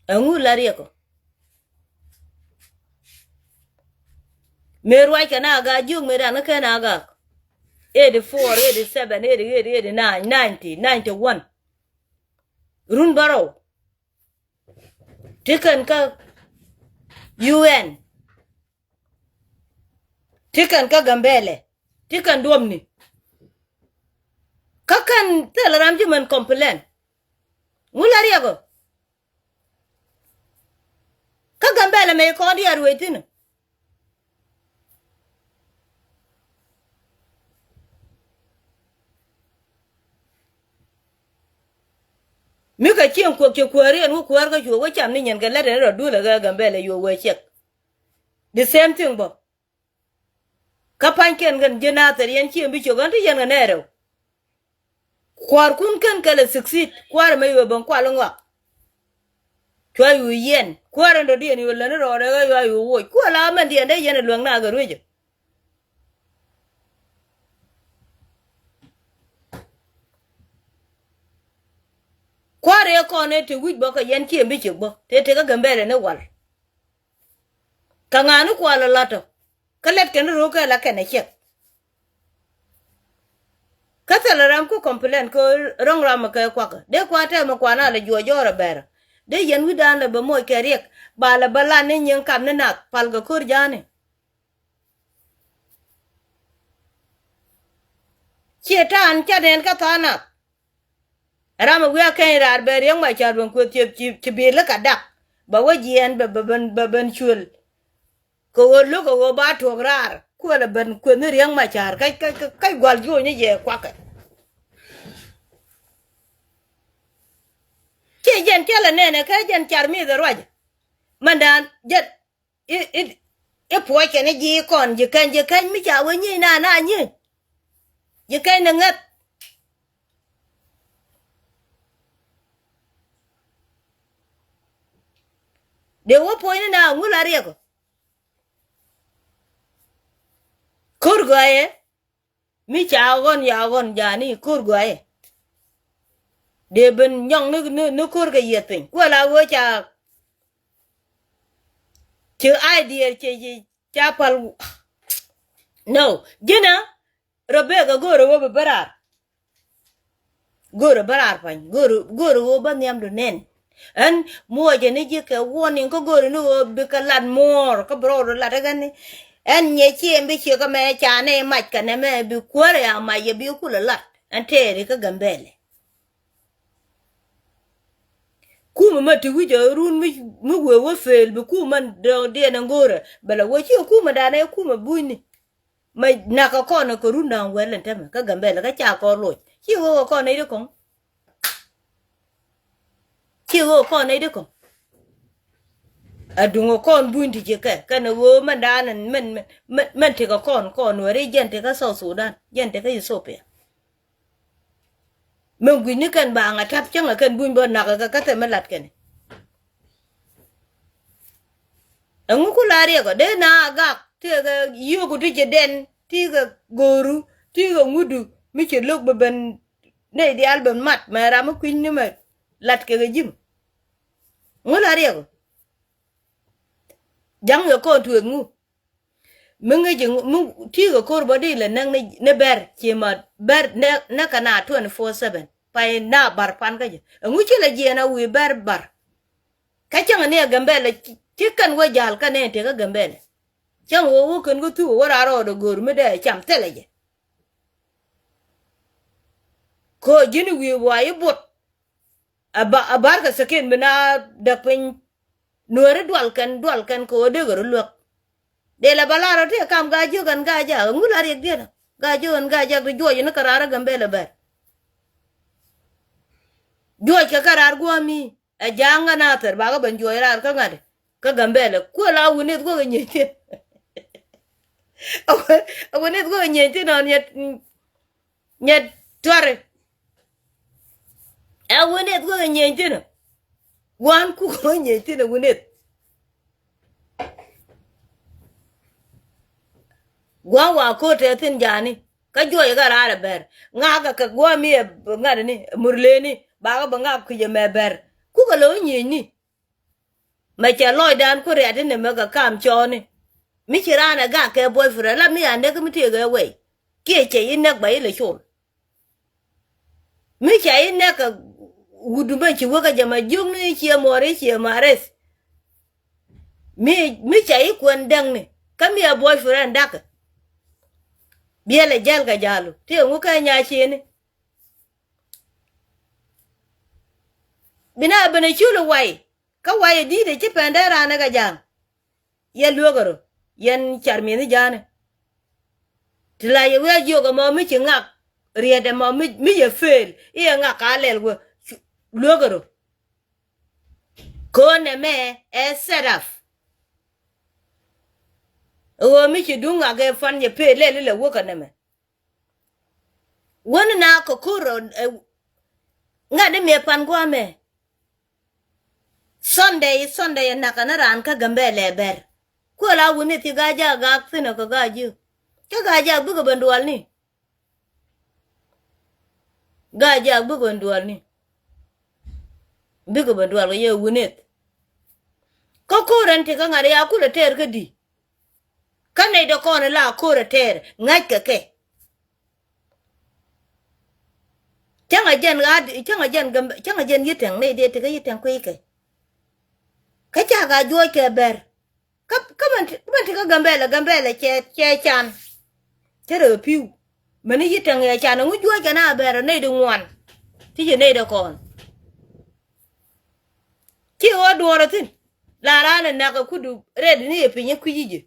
Ɛŋu la riɛk ɔ. Mëë ruac kɛ na gak jiök mëë dan kä kɛn a gak. Eighty four, eighty seven, eighty eight, eighty nine, ninety, ninety one. Run bärɔw. Ti kɛn kä U N. Ti kɛn kä Gambɛlɛ. Ti kɛn duɔ̱pni. Kä kɛn thilɛ ram ci mɛn complain. Ŋu la riɛk ɔ. Kä Gambɛlɛ mɛ kɔn diaal ruëë thi̱n. Mi kɛ cieŋ kuɔk cɛ kuääri ɛn wä kuäär kä cuɔ wä cam ni nyɛn kɛ lät ɛn rɔ duël ɛ ɣɛɛ Gambɛlɛ yuɔ wee ciɛk. The same thing bä. Kä pa̱nykiɛn kɛn ji̱ Nathɛr yɛn cieŋ bi ciök ɣän ti yɛn kɛ nɛɛrɛw. Kua̱rkun kɛn kɛlɛ succeed kua̱r ɛmɛ yuɔ ben kual ŋɔak. Cua yuɔ yɛn kuäär ɛn dɔ̱diɛn yuɔ läni rɔɔdɛ ɣä yua yuɔ woc kuäär la mɛndiɛn dee yɛn ɛ luäŋ na kɛ ruecä. Kua̱r ëë kɔn ëë te wi̱c bä kɛ yɛn cieŋ bi ciek bä te tekä Gambɛlɛ ni wal. Kɛ ŋa̱a̱ni kual ɛ la̱t ɔ kä lɛt kɛn ro̱o̱kɛ la kɛn ɛ ciɛk. Kä thilɛ ram ku complain kɛ ro̱ŋ ram ɛ kɛ kuakä dee kua̱r tɛmɛ kuan a lɛ juɔc jɔɔr ɛ bɛr. Dee yɛn wi̱cdan lɛ bɛ moc kɛ riɛk ba lɛ bä lan ni nyiŋ kam ni nath pal kɛ ko̱r ja̱a̱ni. Ciɛ ta̱a̱n ca nɛn kä tha̱a̱ŋ nath. Ram ɛ wi̱i̱ a keny raar bɛ Riɛk Macar ben kueth ci, ci, ci bi̱i̱l i̱ ka dak. Bɛ wä jiɛɛn bɛ, bɛ ben, bɛ ben cuël. Kɛ ɣöö lo̱k kɛ ɣöö ba tuɔ̱k raar kuël ɛ ben kueth ni Riɛk Macar kä, kä, kä, kä gua̱l juɔ̱ɔ̱ny ni jɛ kuakɛ. Ciɛ jɛn cä lɛ nɛnɛ kä jɛn car mi̱i̱th ɛ ruacɛ. Mɛndan jɛn i̱, i̱, i̱ puɔckɛ ni ji̱ kɔn ji̱ kɛny ji̱ kɛny mi ca wee nyieny na na nyieny. Ji̱ kɛny ni ŋäth. Dee wä puɔ̱ny ni na ŋul a riɛk ɔ. Ko̱r gɔaaɛ. Mi ca ɣɔn ya ɣɔn jani ko̱r gɔaaɛ. Dee ben nyɔŋ ni, ni, ni ko̱r kɛ yieth piny kuɛ la ɣöö ca. Ci idea ci, ci ca pal. No, ji̱nä Rebecca go̱o̱rä ɣöö bi bä raar. Go̱o̱rä bä raar pa̱ny go̱o̱rä, go̱o̱rä ɣöö bä nhiamdu nɛn. Ɛn muɔcɛ ni ji̱ kɛ warning kä go̱o̱rä ni ɣöö bikɛ lat muɔɔr kä bi rɔɔdu lat ɛ kɛn ni. Ɛn nyɛ ciɛ bi ciɛ kä mɛ ca nɛ mac kɛ nɛ mɛ bi kuäärɛ a mac yɛ bi kulɛ lat ɛn tɛɛri kä Gambɛlɛ. Kumɛ mɛ ti wi̱cɛ run mi, mi wee wä fail bi kumɛ mɛ dɔ̱diɛn ɛn go̱o̱rɛ bɛ lɛ wä ciɛ kumɛ danɛ kumɛ bunyni. Mɛ nakä kɔn kɛ run da̱a̱ŋ wɛl ɛn tämɛ kä Gambɛlɛ kä ca kɔn loc ci wee wä kɔn nɛy ti kɔ̱ŋ. Ci ɣöö kɔn nɛy ti kɔ̱ŋ. Aduŋ ɛ kɔn buny ti ci kɛ kɛn ɛ ɣöö mɛn da̱a̱n mɛn, mɛn, mɛn, mɛn tekɛ kɔn kɔn wee ri jɛn tekɛ South Sudan jɛn tekɛ Ethiopia. Mɛn gui̱cni kɛn baaŋ a tap cäŋɛ kɛn buny bä nakä kɛ kä thɛmɛ lat kɛn. Ɛŋu ku la riɛk ɔ dee na a gak tëëkɛ yio̱o̱ku ti ci dɛn ti̱i̱kɛ go̱o̱ru ti̱i̱kɛ ŋudu mi ci lo̱k bɛ ben nɛy diaal ben mat mɛ ram mi kui̱ny ni mɛ lat kɛ kɛ ji̱m. Ŋu la riɛk ɔ ja̱ŋ yɛ kɔn tueek ŋu. Mi ŋäci mi ti̱i̱ kɛ ko̱r bä di lɛ näk ni, ni bɛr ci ma bɛr nɛ, nɛ kɛ na twenty four seven pay na bar pan kä jɛ ɛŋu ci lɛ jiɛn a wi̱i̱ bɛr bar. Kä cäŋ ni ɛ Gambɛlɛ Ci kɛn wä jal kɛn nɛn tekä Gambɛlɛ. Cäŋ wä wä kɛn kä thuk wä raar rɔɔdɛ go̱o̱r mi dee cam thilɛ jɛ. Kɛ ɣöö ji̱n wi̱i̱ buay i̱ buɔt. A ba, a bar kɛ sɛkɛn bi na däk piny. Nuääri dual kɛn, dual kɛn kɛ ɣöö dee ɣä rɔ luäk. Dee la ba lar ɔ tëë kam Gaajiök ɛn Gaajak, ɛŋu la riɛkdiɛn ɔ? Gaajök ɛn Gaajak ti juɔc ni kɛ raar ɛ Gambɛlɛ bɛr. Juɔc kɛ kɛ raar gua̱a̱mi. Ɛ ja̱a̱ŋ ŋa Nathɛr bakɛ ben juɔc raar kä ŋa̱t kä Gambɛlɛ. Kuɛ la wä nith guäk ɛ nyieny thi̱n. Ɛ wä nith guäk ɛ nyieny thi̱n ɔ nyɛ, nyɛ tuari. Ɛ wä nith guäk ɛ nyieny thi̱n ɔ. Gua̱a̱n kuk ɛ wä nyieny thi̱n ɛ wä nith. Gua̱a̱n wa ko̱o̱t tɛ thi̱n ja̱a̱ni. Kä juɔc kä raar ɛ bɛr. Ŋa̱a̱kɛ kɛ gua̱a̱mi ɛ ŋa̱t ni, ɛ murleni, bakɛ bɛ ŋa̱k kui̱c ɛmɛ bɛr. Kukɛ lo̱ nyiecni. Mɛ cɛ lɔcdan ku riat inɛ mɛ kɛ kam cɔɔni. Mi ci raan ɛ gak kɛ boyfriend la mi a näk mi tëëkɛ wɛy. Kiɛ cɛ yi näk bɛ yi lɛ col. Mi ca yi näk kɛ wut mɛ ci wek kɛ jɛ mɛ jiökni ciɛ muɔri ciɛ mares. Mi, mi ca yi kuɛn däŋni kä mi a boyfriend dakä. Biɛl ɛ jäl kɛ jalu ti ɛŋu kɛ nya cieni. Bi na ben a cul i̱ way. Kä way i̱ di̱i̱t i̱ ci pɛn dee raan ɛ kɛ ja̱a̱ŋ. Yɛ luäk ɛ rɔ yɛn car mi̱eth i̱ ja̱a̱ni. Ti la yɛ wi̱i̱ a jiök ɛmɔ mi ci ŋak. Riet ɛmɔ mi, mi yɛ fail i̱ yɛ ŋak ka lɛl wä. Luäk ɛ rɔ. Ko̱n ɛmɛ ɛ set up. Ɛ ɣöö mi ci duŋ ŋak ɛ fan yɛ fail lɛl ilɛ wä kɛ nɛmɛ. Wäni na kɛ ko̱r ɛ ŋa̱t di miɛ pan gua̱a̱mɛ. Sunday, Sunday ɛ nakä ni raan kä Gambɛlɛ bɛr. Kuɛ la wuni thi Gaajak gak thi̱n ɛ kɛ Gaajiök. Cä Gaajak bikɛ ben duɔlni. Gaajak bikɛ ben duɔlni. Bikɛ ben duɔl kɛ yɛ wuni. Kä ko̱r ɛn ti kä ŋa̱t ya kulɛ tɛɛr kä di. Kä nɛy dee kɔn ila ko̱r ɛ tɛɛr ŋa̱ckɛ kɛ. Cäŋ a jɛn ɣa̱a̱t, cäŋ a jɛn gäm, cäŋ a jɛn yi̱tɛŋ nɛy dee tekä yi̱tɛŋ kui̱ kɛ. Kä cak a juɔc kɛ bɛr. Kä, kä mɛn ti, mɛn ti kä Gambɛlɛ, Gambɛlɛ cɛ, cɛ can. Cɛ rɛ pi̱w. Mɛn i̱ yi̱tɛŋ yɛ can, ɛŋu juɔc kɛ na bɛr ɛ nɛy di ŋuan. Ti ci nɛy dee kɔn. Ci ɣöö duɔ̱ɔ̱r ɛ thi̱n. La raan ɛ nak ɛ kudu rɛɛt ni yɛ piny ɛ kui̱ ji̱ ji̱.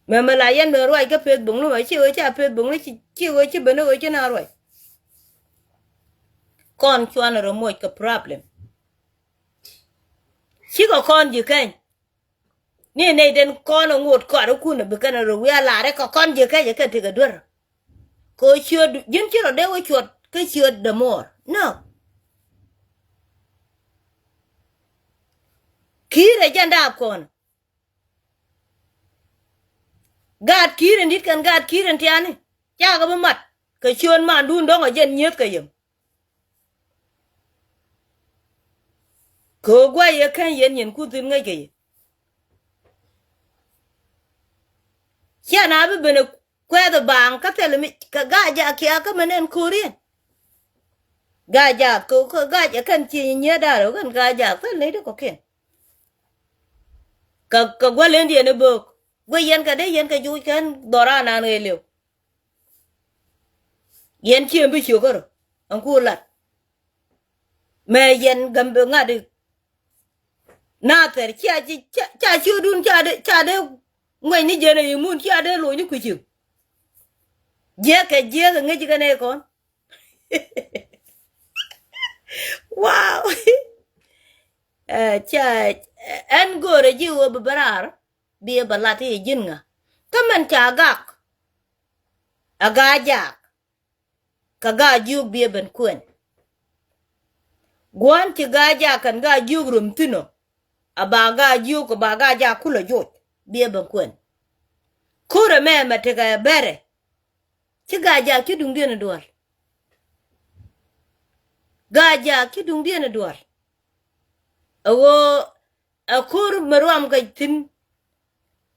Mɛmɛ la yɛn ben ruac kä Facebook ni mɛ ci ɣöö ca Facebook ni ci, ci ɣöö ci ben ɣöö ci na ruac. Kɔn cuanɛ rɔ moc kɛ problem. Cikɛ kɔn ji̱ keny. Ni nɛy den kɔn ɛ ŋot kɔat ikun ɛ bi kɛn ɛ rɔ wi̱i̱ a lar ɛ kɛ kɔn ji̱ keny ɛ kɛn tekɛ duer. Kɛ ɣöö ciöt ji̱n ci rɔ dee wä cuɔt kä ciöt dämuɔɔr. No. Ki̱i̱r ɛ jɛn daap kɔn. Gaat ki̱i̱r in di̱t kɛn gaat ki̱i̱r in tiani. Cakɛ bi mat kɛ ciöön mandun dɔ̱ŋ a jɛn nyieth kɛ yem. Kɛ ɣöö guay yɛ käny yɛn nyinkun thi̱n ŋäc kɛ yɛ. Ciɛ na bi ben ɛ kuɛth ɛ baaŋ kä thil mi kɛ Gaajak kiɛ kä mɛ nɛn ko̱riɛn. Gaajak kɛ, kɛ Gaajak kɛn ci nyieth da̱r ɛ kɛn Gaajak thil ni di kɔ̱kiɛn. Kɛ, kɛ gua̱l in diɛn i̱ böök guic yɛn kɛ dee yɛn kɛ juuc kɛn dhɔran nan ɣëë liw. Yɛn ciem bi ciök kärö ɛn ku lat. Mɛ yɛn Gambɛ ŋa̱t i̱ Nathɛr cia ci, cia, cia ciötdun cia dee, cia dee ŋuɛny ni jɛn ɛ i̱ mun cia dee loc ni kui̱ ciök. Jiɛkɛ jiɛkɛ ŋäc kɛn ɛ kɔn. Wow. Ɛ, ca, ɛn go̱o̱rɛ ji̱ ɣöö bi bä raar bi ɛ bä lat i̱ ji̱n ŋa. Kä mɛn ca gak. A Gaajak. Kɛ Gaajiök bi ɛ ben kuɛn. Gua̱n ci Gaajak kɛn Gaajiök röm thi̱n ɔ. A ba Gaajiök kɛ ba Gaajak kulɛ joc bi ɛ ben kuɛn. Ko̱rɛ mɛ mɛ tekɛ bɛrɛ. Ci Gaajak ci duŋdiɛn ɛ dual. Gaajak ci duŋdiɛn ɛ dual. Ɛ ɣöö ɛ ko̱r mi ruam kɛ thi̱n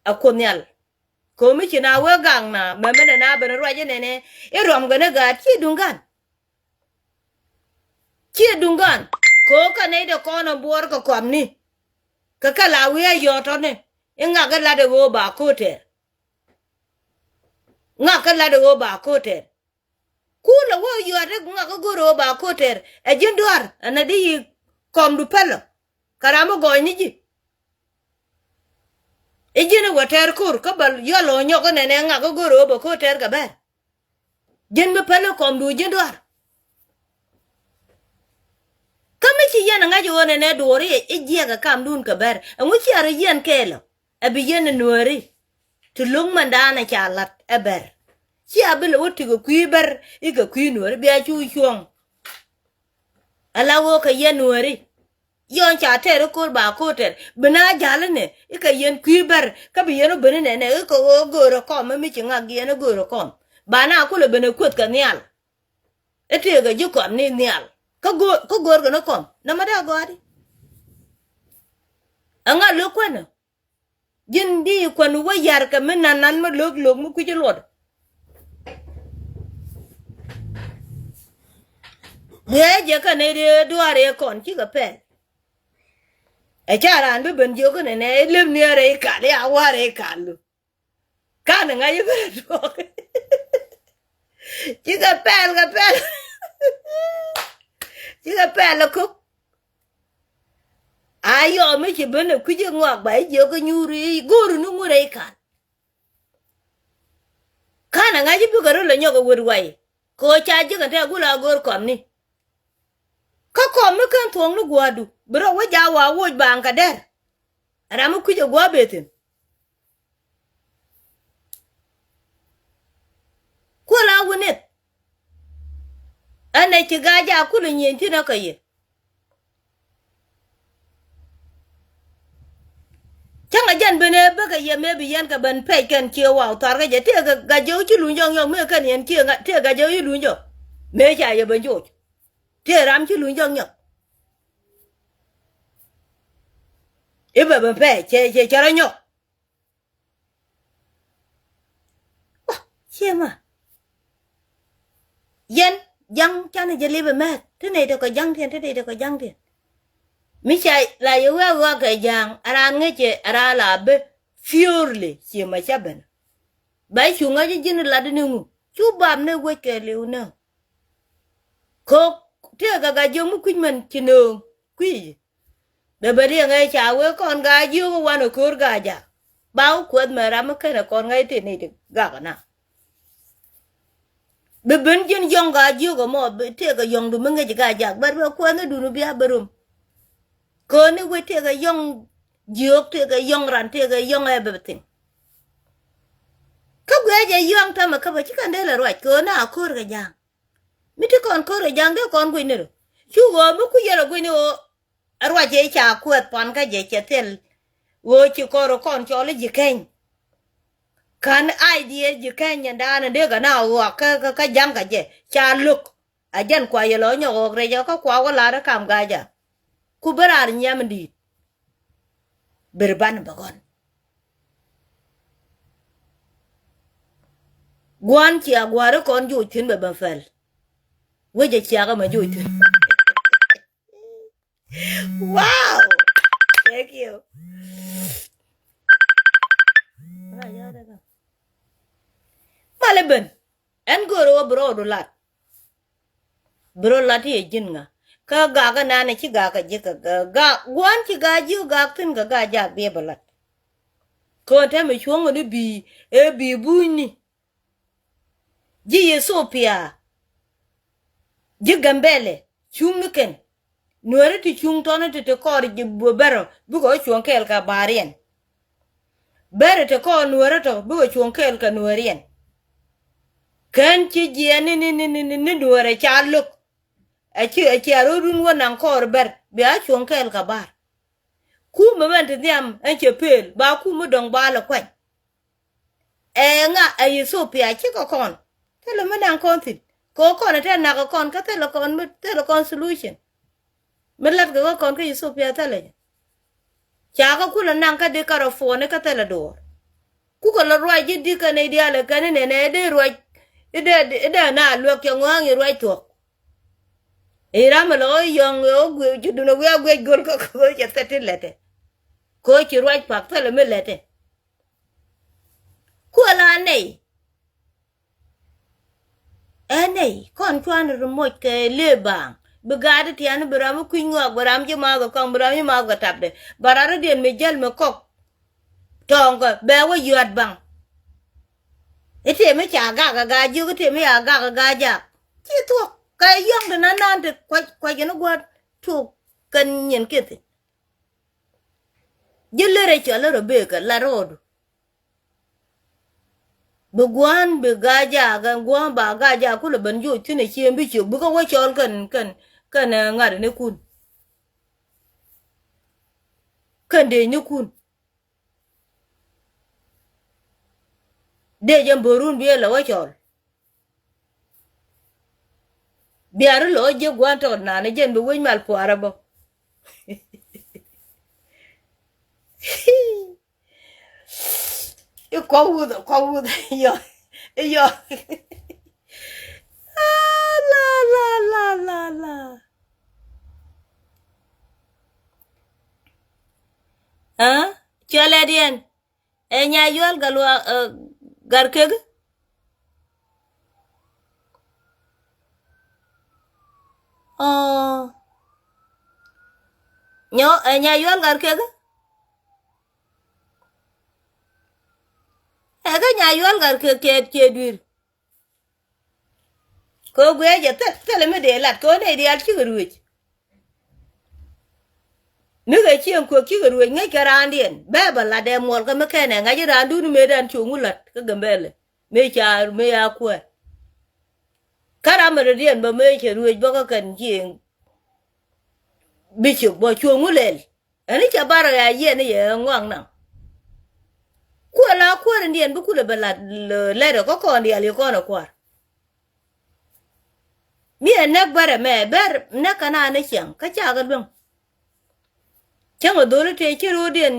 ɛ Kuoth Nhial. Ko̱mi ci na wee gak na mɛmɛ nɛ na ben ruac inɛnɛ i̱ ruam kɛ ni gaat ci duŋ gan. Ci duŋ gan. Ko̱ kɛ nɛy dee kɔn ɛ buɔɔr kɛ kɔamni. Kɛ kɛ la wi̱i̱ a yɔɔtɔni i̱ ŋak i̱ lat i̱ ɣöö ba ko̱tɛr. Ŋak i̱ lat i̱ ɣöö ba ko̱tɛr. Kulɛ wä yɔɔt i̱ ŋak i̱ go̱r ɣöö ba ko̱tɛr ɛ ji̱n dua̱r ɛn ɛ di yi kɔmdu pälä. Kɛ ram mi gɔɔyni ji̱ i̱ ji̱n i̱ wä tɛr ko̱r kä bä yɔl ɣöö nyɔk i̱ nɛnɛ ŋak i̱ go̱r ɣöö ba ko̱tɛr kɛ bɛr. Ji̱n mi päl i̱ kɔmdu ji̱n dua̱r. Kä mi ci yɛn ɛ ŋa̱c ɣöö nɛnɛ duɔ̱ɔ̱r i̱ i̱ jiɛk ɛ kamdun kɛ bɛr ɛŋu cia rɔ yɛn kɛɛl ɔ. Ɛ bi yɛn ɛ nuääri ti lo̱ŋ mɛndan ɛ ca la̱t ɛ bɛr. Cia bi lɛ wä ti kɛ kui̱ bɛr i̱ kɛ kui̱ nuääri bia cu cuɔ̱ŋ. Ala ɣöö kɛ yɛn nuääri yɔn ca tɛr i̱ ko̱r ba ko̱r tɛr bi na ja̱l inɛ i̱ kɛ yɛn kui̱ bɛr kä bi yɛn wä ben inɛ nɛ i̱ kɛ ɣöö göörä kɔm mi mi ci ŋak yɛn i̱ göörä kɔm. Ba na kulɛ ben ɛ kueth kɛ nhial. I̱ tëëkɛ ji̱ kɔm ni nhial kä go̱o̱r kä go̱o̱r kɛ ni kɔm nɔmɔ dee gɔ̱a̱ri. Ɛŋa lo̱k kuänä ji̱n di kuän wä ya̱r kɛ mi nan nan mi lo̱k lo̱k mi kui̱c i̱ luɔt. Guiɛ jɛ kä nɛy dee duaar ëë kɔn cikɛ pɛl. Ɛ ca raan bi ben jiök kä nɛnɛ i̱ lep ni ɛ rɛy kal i̱ a wa̱a̱ rɛy kal. Kanɛ ŋa̱c i̱ bä rɛ tuɔɔk. Cikɛ pɛl kɛ pɛl. Cikɛ pɛl ɛ kök. A yɔɔ mi ci ben ɛ kui̱c i̱ ŋɔak ba i̱ jiök i̱ nyuur i̱ go̱o̱r i̱ ni ŋut rɛy kal. Kanɛ ŋa̱c i̱ bikɛ röl ɛ nyɔk ɛ wet way. Kɛ ɣöö ca ji̱ kɛn tɛk gul a go̱o̱r kɔmni. Kä kɔm mi ken thuɔ̱ŋ ni gua̱a̱du bi rɔ wä jaak wa woc baaŋ kɛ dɛr. Ram mi kui̱c ɛ gua̱a̱ bëë thi̱n. Kuäl a wä nith. Ɛn ɛ ci ga̱a̱c a kulɛ nyieny thi̱n ɛ kɛ yɛ. Cäŋ a jɛn ben ëë bäkɛ yɛ mëë bi yɛn kɛ ben pɛc kɛn cië waw thar kä jɛ tëë kɛ ga̱c jɛ wä ci luny jɔk nyɔk mëë kɛn yɛn cië ŋa̱ tëë ga̱c jɛ wä ci luny jɔk. Mëë ca yɛ ben joc tëë ram ci luny jɔk nyɔk. I̱ bɛ ben pɛc cɛ cɛ cɛ rɔ nyɔk. Wah, cie ma. Yɛn ja̱ŋ canɛ jɛ lip ɛmɛth ti nɛy tɔkɛ ja̱ŋ tiɛn ti nɛy tɔkɛ ja̱ŋ tiɛn. Mi ca la yɛ wee ɣɔakɛ ja̱a̱ŋ a raan ŋäcɛ a raan la bi fiöörli cie ma ca ben. Ba cu ŋäc ji̱n lat ni ŋu cu bap ni wec kɛ liw nä. Kok tëëkɛ ga̱ jiök mi kui̱c mɛn ci nööŋ kui̱c. Bɛ bɛ riɛŋ ɛ ca wee kɔn gaa jiök wan ɛ ko̱r gaa jak. Ba wä kuɛth mɛ ram mi kenɛ kɔn ŋäc tëë ni ti gak na. Bi ben ji̱n yɔ̱ŋ gaa jiök ɛmɔ tëëkɛ yɔ̱ŋdu mi ŋäc gaa jak bɛ bɛ kuɛth ni duni bia bɛ rom. Kööni wec tëëkɛ yɔ̱ŋ jiök tëëkɛ yɔ̱ŋ ran tëëkɛ yɔ̱ŋ everything. Kä guiɛ jɛ yɔ̱ŋ tämɛ kä bɛ ci kɛn dee lɛ ruac kööni a ko̱r kɛ ja̱a̱ŋ. Mi ti kɔn ko̱r kɛ ja̱a̱ŋ dee kɔn guic ni rɔ. Cu ɣöö mi ku yɛl ɛ guic ni ɣöö ɛ ruac ëë ca kuɛth pan kä jɛ cɛ thil. Ɣöö ci kɔr ɛ kɔn cɔl i̱ ji̱ keny. Ka̱n idea ji̱ keny ɛn daanɛ dee kɛ na ɣɔak kä kä ja̱ŋ kä jɛ ca lo̱k. A jɛn kua yɛ lɔ nyɔk ɣɔk rɛc ɛ kä kua wä lar ɛ kam ga̱a̱c a. Ku bä raar nyiam in di̱i̱t. Ber ban bä gɔn. Gua̱n cia gua̱ri kɔn joc thi̱n bɛ bä pɛl. Wecɛ ciakä mɛ joc thi̱n. Wow. Thank you. Malɛ ben. Ɛn go̱o̱rä wä bi rɔɔdu lat. Bi rɔ lat ti yɛ ji̱n ŋa kä gak ɛ nanɛ ci gak ɛ ji̱ kɛ gak gua̱n ci gak ji̱ gak thi̱n kɛ gak jak biɛ bɛ lat. Kɛ ɣän tɛmɛ cuɔ̱ŋ ɣän i̱ bi̱i̱ ëë bi̱i̱ bunyni. Ji̱ Ethiopia. Ji̱ Gambɛlɛ cuŋni kɛn. Nuääri ti cuŋ tɔni ti ti kɔɔr ji̱ bärä bikɛ wä cuɔ̱ŋ kɛɛl kɛ ba̱a̱riɛn. Bärä ti kɔɔr nuäärä tɔ bikɛ cuɔ̱ŋ kɛɛl kɛ nuääriɛn. Kɛn ci jiɛɛn ni ni ni ni ni nuäärä ca lo̱k. Ɛ ci ɛ ci a ro̱o̱dun wä naŋ kɔɔr bär bia cuɔ̱ŋ kɛɛl kɛ ba̱a̱r. Kumɛ mɛn ti nhiam ɛn cɛ pëël ba kumɛ dɔ̱ŋ ba lɛ kuany. Ɛ ŋa ɛ Ethiopia cikɛ kɔn. Thilɛ mi naŋ kɔn thi̱n kɛ ɣöö kɔn ɛ tɛl nakä kɔn kä thilɛ kɔn mi thilɛ kɔn solution. Mi latkɛ kä kɔn kä Ethiopia thilɛ jɛ. Ca kä kulɛ naŋ kä di kä rɔ puɔ̱ni kä thilɛ duɔɔr. Kukɛ lɔ ruac ji̱ di kɛn i̱ diaal ɛ kɛn i̱ nɛnɛ i̱ dee ruac i̱ dee i̱ dee na luäk cɛ ŋɔ̱a̱ŋ i̱ ruac thuɔ̱k. I̱ ram ɛ lɔ ɣä yɔ̱ŋ ɣä guic ji̱ dun ɛ wi̱i̱ a guic göl kä kä cɛ thil ti lɛtɛ. Kɛ ɣöö ci ruac pak thilɛ mi lätdɛ. Kuɛ la nɛy. Ɛ nɛy kɔn cuanɛ ri moc kɛ lëë baaŋ. Bi gaat ti tiani bi ram mi kui̱ny ŋɔak, bi ram ji̱ math kɛ kɔŋ, bi ram ji̱ math kɛ tapdɛ. Ba ram rɔ̱diɛn mi jäl mi kɔk tɔ̱ɔ̱ŋkɛ bɛ wä yuat baŋ. I̱ tëë mi ca gak ɛ gaa jiök, i̱ tëë mi ca gak ɛ gaa jak. Ci thuɔ̱k kɛ yɔ̱ŋ ti nan nan ti kuac kuac kɛn i̱ gua̱a̱r tuɔɔk kɛn nyin kiɛ thi̱n. Ji̱ lërɛ cɔl i̱ Rebecca la ro̱o̱du. Bi gua̱a̱n bi gaa jaak ɛn gua̱a̱n ba gaa jaak kulɛ ben joc thi̱n ɛ cieŋ bi ciök bikɛ wä cɔl kɛn kɛn kɛn ɛ ŋa̱t ni kun. Kɛn dee ni kun. Dee jɛ mbörun bi ɛ lɛ wä cɔl. Bia ri lɔ jiäk gua̱n tɔt nani jɛn bi wec mal puarä bä. I̱ kɔk wuth, kɔk wuth, iyɔ, iyɔ. Ah, la, la, la, la, la. Ah, cɔlɛ diɛn. Ɛ Nyayual Gatluak, ɛ, Gatkeek? Ɔ. Nyɔ, ɛ Nyayual Gatkeek? Ɛ kä Nyayual Gatkeek cɛ, cɛ dui̱r. Kɛ ɣöö guiɛ jɛ thil, thilɛ mi dee lat kɛ ɣöö nɛy diaal cikɛ ruëc. Mi kɛ cieŋ kuek cikɛ ruëc ŋäc kɛ raandiɛn bɛ bɛ lat ɛ muɔl kɛ mi kɛnɛ ŋa̱c i̱ raandun mëëdan cuŋ wä la̱t kä Gambɛlɛ. Mëë ca mëë a kuäär. Kä ram mi rɔ̱diɛn bä mëë cɛ ruëc bä kä kɛn cieŋ. Bi ciök bä cuŋ wä lɛl. Ɛn i̱ cɛ bar ɣɛ a yiɛn i̱ yɛ ŋuak naŋ. Kuɛ la kuäär in diɛn bi kulɛ bɛ lat lɛ, lɛt ɛ kä kɔn diaal i̱ kɔn ɛ kua̱r. Mi ɛ näk bärɛ mɛ bär näk kɛ naan i̱ ciaŋ kä cakɛ luäŋ. Cäŋ ɛ dho̱l i̱ tëë ci ro̱o̱diɛn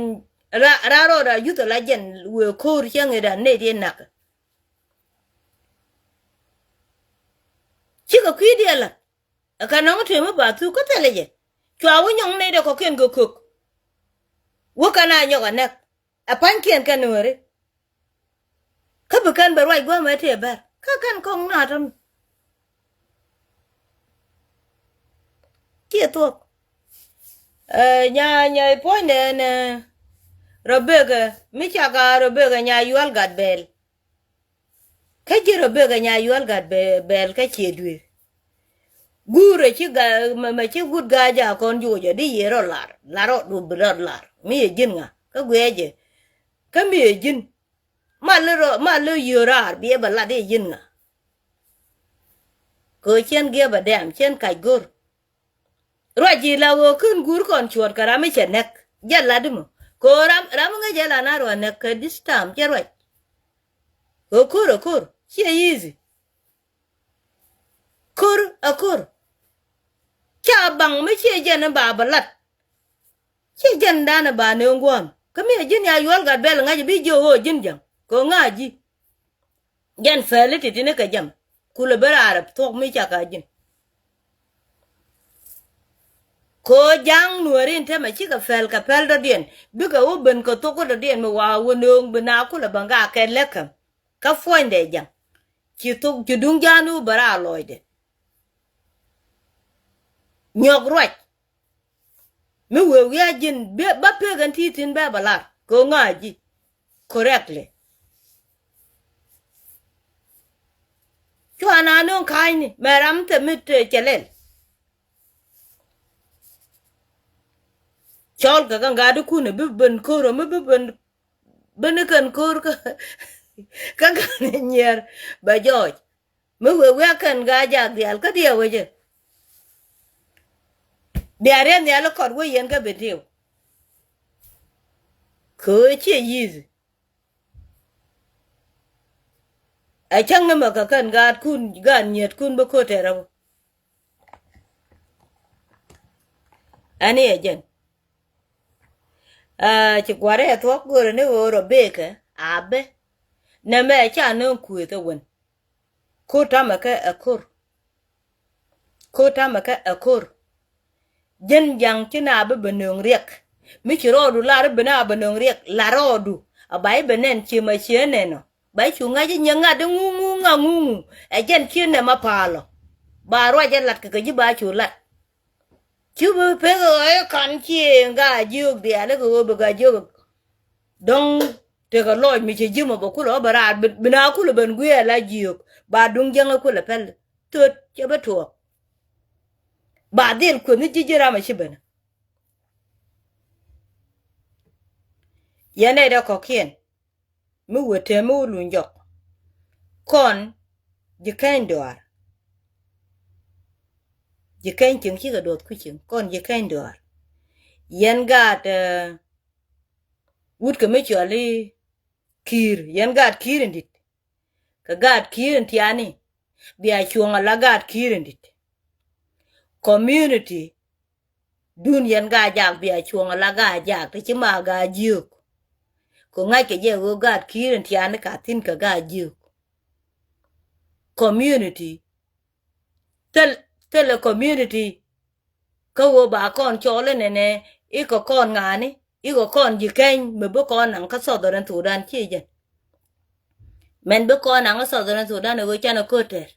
ra, ra rɔɔd a yuth ɛ la jɛn wëë ko̱o̱r cäŋ i̱ dan nɛy diɛn nakä. Cikɛ kui̱diɛn la. Ɛ kɛ nɔŋ tëë mi ba thuk kä thilɛ jɛ. Cua wä nyɔŋ nɛy dɛ kɔ̱kiɛn kɛ kök. Wä kɛn a nyɔk a näk. Ɛ pa̱nykiɛn kɛn nuääri. Kä bi kɛn bɛ ruac guämɛ tëë bɛr. Kä kɛn kɔŋ naat ɔn. Ciɛ thuɔ̱k. Ɛ, nya, nya puɔ̱nydɛ ɛn, ɛ, Rebecca, mi cak a Rebecca Nyayual Gatbɛl. Kä ji̱ Rebecca Nyayual Gatbɛl kä ciɛ duëër. Guurɛ ci ga, mɛ, mɛ ci wut gaa jaak kɔn juɔcɛ di yiëë rɔ lar, lar rɔ du bi rɔ lar. Mi yɛ ji̱n ŋa, kä guiɛ jɛ. Kä mi yɛ ji̱n. Mal rɔ, mal yio̱o̱ raar, biɛ bɛ lat i̱ ji̱n ŋa. Kɛ ɣöö cɛn giɛ bɛ dɛm, cɛn kac go̱r. Ruac ji̱ la ɣöö ken guur kɔn cuɔt kɛ ram mi cɛ nɛk. Jɛ lat di mɔ. Kɛ ɣöö ram, ram mi ŋäc jɛ la na ruac nɛk kɛ this time, cɛ ruac. Ɣöö ko̱r ɛ ko̱r, ciɛ easy. Ko̱r ɛ ko̱r. Ca baŋ mi ciɛ jɛn in ba bɛ lat. Ciɛ jɛn dan in ba nööŋ gua̱a̱m. Kä mi ɛ ji̱n Nyayual Gatbɛl ŋa̱c bi jiök ɣöö ji̱n ja̱ŋ. Kɛ ɣöö ŋa̱c ji̱. Jɛn pɛli ti̱ti̱ni kɛ jam. Kulɛ ben raar ɛ thuɔ̱k mi cak a ji̱n. Kɛ ɣöö ja̱a̱ŋ nuääri in täämɛ cikɛ pɛl kɛ pɛl dɔ̱diɛn. Bikɛ wä ben kɛ thok kä dɔ̱diɛn mi wa wä nööŋ bi na kulɛ ben gak kɛ lɛk käm. Kä puɔ̱nydɛ ja̱ŋ. Ci thok, ci duŋ ja̱a̱n wä ben raar lɔcdɛ. Nyɔk ruac. Mi wee wi̱i̱ a ji̱n bi, ba pek ɛn ti thi̱n bɛ bɛ lar. Kɛ ɣöö ŋa̱c ji̱. Correctly. Cua na nööŋ ka̱a̱cni mɛ ram thɛ mi te cɛ lɛl. Cɔl kɛ kɛ ŋa̱t ikun ɛ bi ben ko̱r ɛ mi bi ben, ben ikɛn ko̱r kä, kä ga̱n nyiɛɛr bɛ jɔɔc. Mi wee wee a kɛn gaa jak diaal kä diɛw wecɛ. Bia riɛn nhial ikɔt wee yɛn kä Bentiu. Kɛ ɣöö ciɛ yi̱th. Ɛ cäŋ ni mɛ kɛ kɛn gaatkun, gaat nyiɛtkun bi ko̱t tɛrɛ wä. Ɛn i̱ ɛ jɛn. Aa, ci gua̱rɛ ɛ thuɔ̱k görɛ ni ɣöö rɔ bekɛ a bɛ. Nɛmɛ ɛ ca nööŋ kuëth ɛ wen. Ko̱r tamɛ kɛ ɛ ko̱r. Ko̱r tamɛ kɛ ɛ ko̱r. Ji̱n ja̱ŋ ci na bi bɛ nööŋ riɛk. Mi ci rɔɔdu lar i̱ ben a bɛ nöŋ riɛk, lar rɔɔdu a ba i̱ bɛ nɛn ci ma cië nɛn ɔ. Ba i̱ cu ŋa̱c i̱ nyiɛ ŋa̱t i̱ ŋuŋ ŋuŋ ŋa̱ ŋuŋ ŋuŋ. Ɛ jɛn cië nɛmɛ paalɔ. Ba ruac ɛ lat kɛ kɛ ji̱ ba cu lat. Cu bi pek ɣöö i̱ ka̱n ci ŋa jiök diaal i̱ kɛ ɣöö bi ga jiök. Dɔ̱ŋ tekɛ lɔc mi cɛ ji̱ mɔ bɛ kulɛ ɣä bɛ raar bi na kulɛ ben guiɛ la jiök. Ba duŋ jäŋä kulɛ pɛl. Thöt cɛ bä tuɔɔk. Ba dhil kueth ni ji̱ ji̱ ram a ci ben. Yɛn nɛy dɛ kɔ̱kiɛn mi wä tɛm mi wä luny jɔk. Kɔn ji̱ kɛny dɔaar. Ji̱ kɛny cieŋ cikɛ duɔth kui̱ cieŋ kɔn ji̱ kɛny dɔaar. Yɛn gaat, eh, wut kɛ mi cuali ki̱i̱r, yɛn gaat ki̱i̱r in di̱t. Kɛ gaat ki̱i̱r in tiani bia cuɔ̱ŋ ala gaat ki̱i̱r in di̱t. Community dun yɛn gaa jak bia cuɔ̱ŋ ala gaa jak ti ci ma gaa jiök. Kɛ ŋa̱c kɛ jɛ ɣöö gaat ki̱i̱r in tiani ka thi̱n kɛ gaa jiök. Community thil, thilɛ community. Kä ɣöö ba kɔn cɔɔl inɛnɛ i̱ kɛ kɔn ŋa̱a̱ni i̱ kɛ kɔn ji̱ kɛny mi bi kɔn naŋ kä Southern Sudan ciɛ jɛn. Mɛn bi kɔn naŋ kä Southern Sudan ɛ ɣöö canɛ köör tɛr.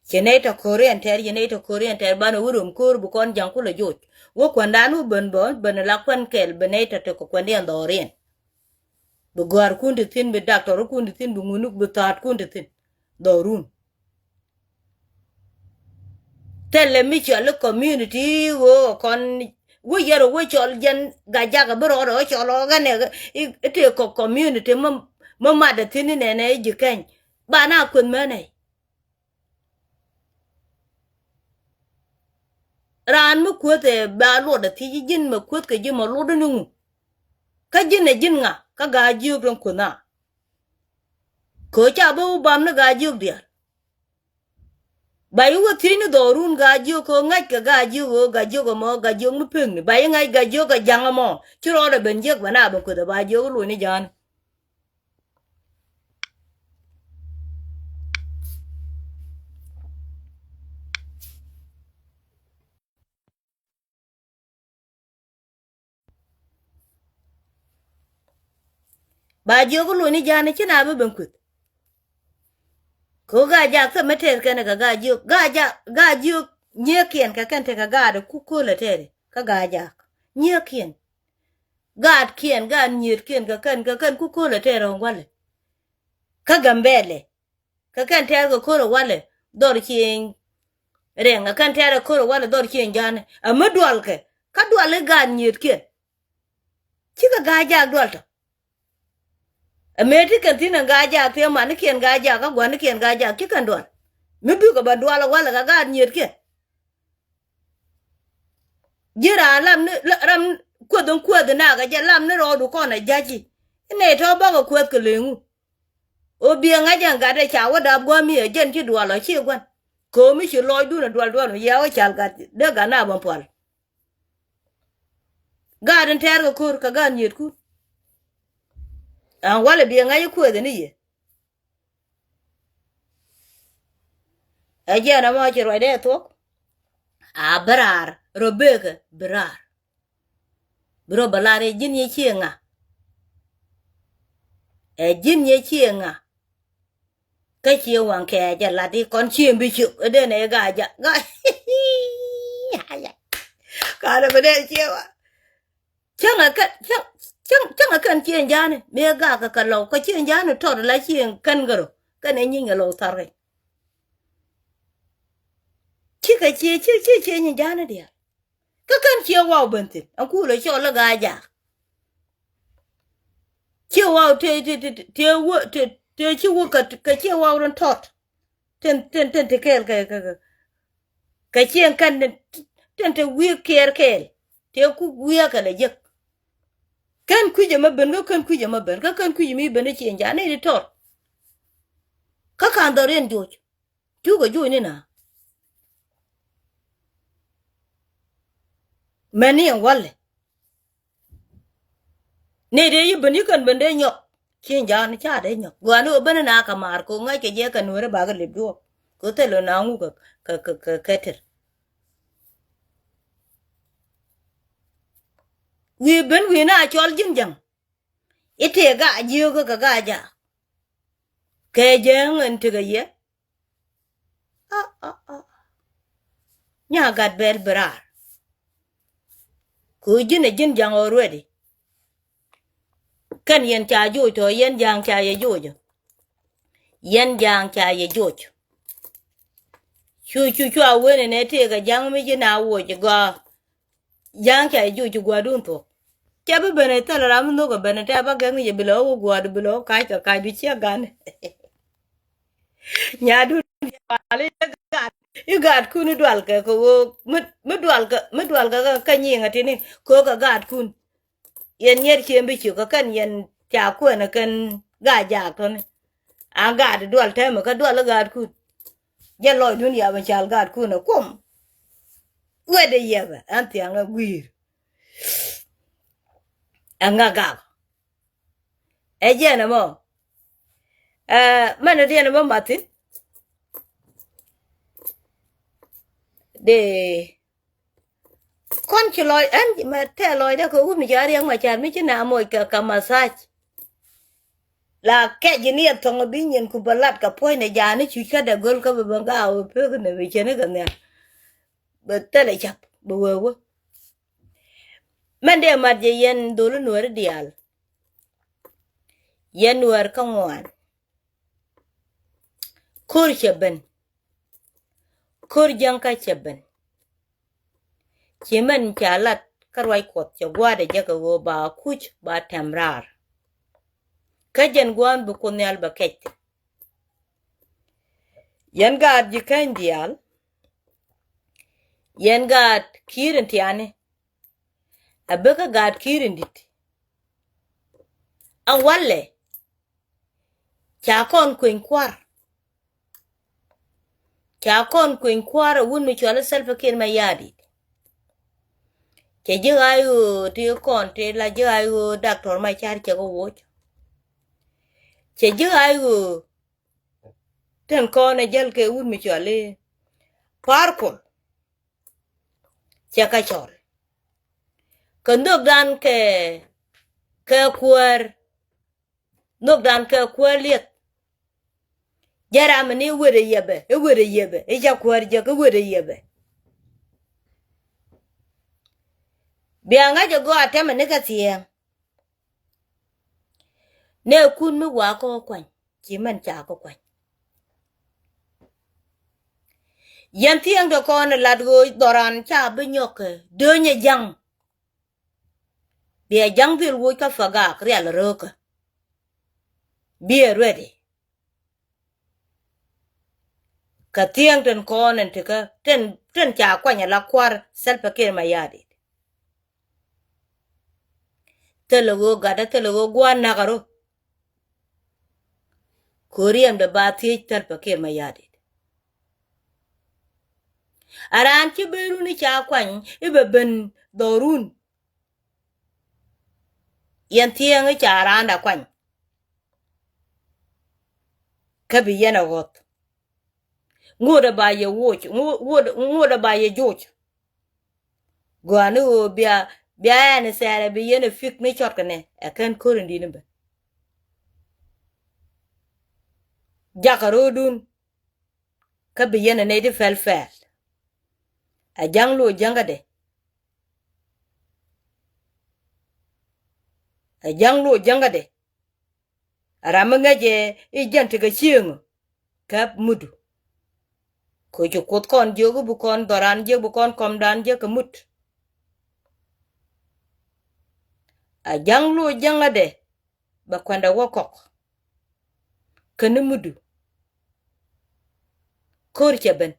Ci nɛy tɔ köör yɛn tɛr, ci nɛy tɔ köör yɛn tɛr banɛ wä röm köör bi kɔn ja̱ŋ kulɛ joc. Wä kuɛndan wä ben bä ben la kuɛn kɛl bi nɛy tɔ tekɛ kuɛndiɛn dhɔriɛn. Bi gɔ̱a̱rkun ti thi̱n, bi daktorkun ti thi̱n, bi ŋunuk, bi tha̱a̱tkun ti thi̱n. Dhɔrun. Thilɛ mi cɔl i̱ community ɣöö kɔn wä yɛr wä cɔl jɛn gajakä bi rɔɔdɛ wä cɔl ɣɔk ɛnɛ i̱ tëë kɔ community mä matdɛ thi̱n inɛnɛ i̱ ji̱ kɛny. Ba na kueth mänɛ. Raan mi kueth ɛ ba luɔtdɛ thiec i̱ ji̱n mɛ kueth kɛ ji̱ mɛ luɔtdä ni ŋu. Kä ji̱n ɛ ji̱n ŋa kä gaa jiök rɛn kueth na. Kɛ ɣöö ca bi wä bam ni gaa jiök diaal. Ba yi wä thiec ni dhɔrun gaa jiök kɛ ɣöö ŋa̱c kɛ gaa jiök ɣöö gaa jiök ɛmɔ gaa jiök mi pekni ba yi ŋa̱c gaa jiök kɛ ja̱ŋ ɛmɔ ci rɔɔdɛ ben jiäk bɛ na ben kueth ɛ ba jiök luɔ̱c ni ja̱a̱ni. Ba jiök luny ni ja̱a̱n ci na bi ben kueth. Kɛ ɣöö gaa jak thäm mi tɛth kɛn kɛ gaa jiök gaa jak gaa jiök nyiëëkiɛn kɛ kɛn tekɛ gaat ku köl ɛ tɛɛri kä gaa jak nyiëëkiɛn. Gaatkiɛn gaat nyiëëtkiɛn kɛ kɛn kɛ kɛn ku köl ɛ tɛɛri ɣän gua̱lɛ. Kä Gambɛlɛ. Kɛ kɛn tɛɛr kɛ ko̱r ɛ walɛ dhɔr cieŋ. Rɛŋ ɛ kɛn tɛɛr kɛ ko̱r ɛ walɛ dhɔr cieŋ ja̱a̱nɛ ɛ mi dualkɛ kä dual i̱ gaat nyiëëtkiɛn. Cikɛ ga̱a̱c jaak dual tɔ. Ɛ mëë ti kɛn thi̱n ɛn ga̱a̱c jaak ti ɛ manikiɛn ga̱a̱c jaak kä gua̱nikiɛn ga̱a̱c jaak ci kɛn dual. Mi bikɛ bɛ dual ɛ walɛ kɛ gaat nyiëëtkiɛn. Ji̱ raan lam ni ram kueth in kueth in nakɛ jɛ lam ni rɔɔdu kɔn ɛ ja̱ci. Inɛ tɔ bakɛ kueth kɛ leŋu. Ɣöö biɛ ŋa̱c ɛn gatdɛ ca wä dap gua̱a̱mi ɛ jɛn ci dual ɔ ci gua̱n. Köömi ci lɔcdun ɛ dual dual mi yɛ wä cal gat dee gat na bä pual. Gaat in tɛɛr kɛ ko̱r kɛ gaat nyiëtkun. Ɛn walɛ biɛ ŋa̱c i̱ kueeth in i̱ yɛ. Ɛ jɛn ɛmɔ ci ruacdɛ thuɔ̱k. A bi raar rɔ bekɛ bi raar. Bi rɔ bɛ lar ɛ ji̱n yɛ ciɛ ŋa. Ɛ ji̱n yɛ ciɛ ŋa. Kä ciɛ waŋ kɛ jɛ lat i̱ kɔn ciɛ bi ciök ɛ den ɛ gaa jak gaa. Ka̱n ɛ bi den ciɛ wa. Cäŋ ɛ kɛn cäŋ cäŋ cäŋ ɛ kɛn ciɛ ja̱a̱ni mëë gaa kɛ kɛ lɔw kɛ ciɛ ja̱a̱ni tɔt la ciɛ kɛn gärö kɛn ɛ nyieny ɛ lɔw tharkɛ. Cikɛ ciɛ ciɛ ciɛ ciɛ nyi ja̱a̱ni diaal. Kä kɛn ciɛ waw ben thi̱n ɛn kuulɛ cɔl i̱ gaa jaak. Ciɛ waw tëë tëë tëë tëë wä tëë tëë ci wä kɛ kɛ ciɛ waw run tɔt. Tin tin tin ti kɛɛl kɛ kɛ kɛ kɛ ciɛ kɛn tin ti wi̱i̱ kɛɛr kɛɛl tëë ku wi̱i̱ kɛ lɛ jek. Kɛn kui̱c ɛmɛ ben kä kɛn kui̱c ɛmɛ ben kä kɛn kui̱c ɛmɛ ben i̱ ciɛ jaak ni ti tɔt. Kä ka̱n dhɔriɛn joc. Cukɛ juuc ni na. Mɛni ɛn walɛ. Ni dee yi ben yi kɛn ben dee nyɔk. Ci ja̱a̱n ca dee nyɔk gua̱a̱ni ɣöö ben na kɛ maar kɛ ɣöö ŋa̱ckɛ jɛ kɛ nueeri bakɛ lip duɔ̱ɔ̱p kɛ ɣöö thil ɣöö na ŋuk kɛ kɛ kɛ kɛ tɛr. Wi̱i̱ ben wi̱i̱ na cɔl ji̱n ja̱ŋ. I̱ tëë gaak jiökä kɛ gaak jaak. Kɛ jääŋ ɛn tekɛ yɛ. Ah, ah, ah. Nya gat bɛl bi raar. Kɛ ɣöö ji̱n ɛ ji̱n ja̱ŋ already. Kɛn yɛn ca joc tɔ yɛn ja̱a̱ŋ ca yɛ joc. Yɛn ja̱a̱ŋ ca yɛ joc. Cu cu cu a wen ɛn ɛ tëëk ɛ ja̱ŋ mi ji̱n a woc gɔaa. Ja̱a̱ŋ ca yɛ joc ci gua̱a̱dun thuɔ̱k. Cɛ bi ben ɛ thäl ram mi nhök ɛ ben ɛ tɛ̈ ba gɛk ni jɛ bi lɛ wä gua̱a̱du bi lɛ wä kac kɛ kac du ciɛ gan. Nyadu pal i̱ gaat i̱ gaatkun i̱ dualkɛ kɛ ɣöö mi dualkɛ mi dualkɛ kɛ nyiŋɛ tini kɛ ɣöö kɛ gaatkun. Yɛn nyier ciem bi ciök kɛ kɛn yɛn ca kuɛn kɛn gaa jaak tɔni. A gaat dual tɛmɛ kä dual i̱ gaatkun. Jɛ lɔcdun yabɛ cal gaatkun ɛ kuɔm. Wetdɛ yɛpɛ ɛn thiaŋ ɛ gui̱i̱r. Ɛŋa gak. Ɛ jɛn ɛmɔ. Ɛ mɛn ɛ diɛn ɛmɔ mathin. Dee kɔn ci lɔc ɛn mɛ tɛ lɔcdɛ kɛ wut mi ca riɛk ma car mi ci na moc kɛ kɛ massage. La kɛc ni ɛn thɔŋ bi nyin ku bä lat kɛ puɔ̱ny ni jaani cuc kä dɛ göl kä bɛ bä gaawɛ pek ni bi cɛn kɛ nhial. Bɛ thilɛ cap bɛ wee wä. Mɛn dee mat jɛ yɛn dholi nuääri diaal. Yɛn nuäär kä ŋuan. Ko̱r cɛ ben. Ko̱r jäŋkä cɛ ben. Ci mɛn ca lat kä ruac Kuɔth cɛ gua̱a̱dɛ jɛ kɛ ɣöö ba kuc ba tɛm raar. Kä jɛn gua̱a̱n bi Kuoth Nhial bɛ kɛc thi̱n. Yɛn gaat ji̱ käny diaal. Yɛn gaat ki̱i̱r in tiani. A bek kä gaat ki̱i̱r in di̱t. A walɛ. Ca kɔn kueny kuar. Ca kɔn kueny kuar a wun mi cuali Salva Kiir Mayardit. Cɛ ji̱ ɣa̱c ɣöö ti kɔn ti la ji̱ ɣa̱c ɣöö Doctor Machar cɛ kɛ woc. Cɛ ji̱ ɣa̱c ɣöö tin kɔn ɛ jäl kɛ wut mi cuali Par Kuol. Cɛ kɛ cɔl kɛ nhökdan kɛ kɛ kuäär. Nhökdan kɛ kuäär lieth. Jɛ ram ni iwet ɛ yɛpɛ iwet ɛ yɛpɛ i̱ ca kuäär jek iwet ɛ yɛpɛ. Bia ŋa̱c ɛ gɔaa tɛmɛ ni kɛ thiɛɛŋ. Nɛ kun mi wakä kuany ci mɛn ca kä kuany. Yɛn thiɛŋ te kɔn ɛ lat ɣöö dhɔran ca bi nyɔk kɛ dönyɛ ja̱ŋ. Bia ja̱ŋ dhil woc kä pagak rial röökä. Bia ready. Kä thiäŋ tin kɔn in tikä tin tin ca kuany ala kuar Salva Kiir Mayardit. Thilɛ ɣöö gatdä thilɛ ɣöö gua̱a̱r nakä rɔ. Ko̱riɛm dɛ ba thiec Salva Kiir Mayardit. A raan ci ben run i̱ ca kuany i̱ bɛ ben dhɔrun. Yɛn thiɛɛŋ i̱ ca raanda kuany. Kä bi yɛn a ɣɔth. Ŋuɔ̱t a ba yɛ woc ŋuɔ̱t a ba yɛ joc. Gɔaa ni ɣöö bia bia ɛn ɛ thɛɛrɛ bi yɛn ɛ fik ni cɔt kɛ nɛ ɛ kɛn ko̱r in di̱t ni ben. Jakä ro̱o̱dun. Kä bi yɛn ɛ nɛy ti pɛl pɛl. Ɛ ja̱ŋ lo̱o̱ jäŋädɛ. Ɛ ja̱ŋ lo̱o̱ jäŋädɛ. Ɛ ram mi ŋäcɛ i̱ jɛn tekɛ cieŋ. Käp mudu. Kɛ ci Kuoth kɔn jiök i̱ bi kɔn dhɔran jiök bi kɔn kɔmdan jiök kɛ mut. Ɛ ja̱ŋ lo̱o̱ jäŋädɛ. Bɛ kuɛndɛ wä kɔk. Käni mudu. Ko̱r cɛ ben.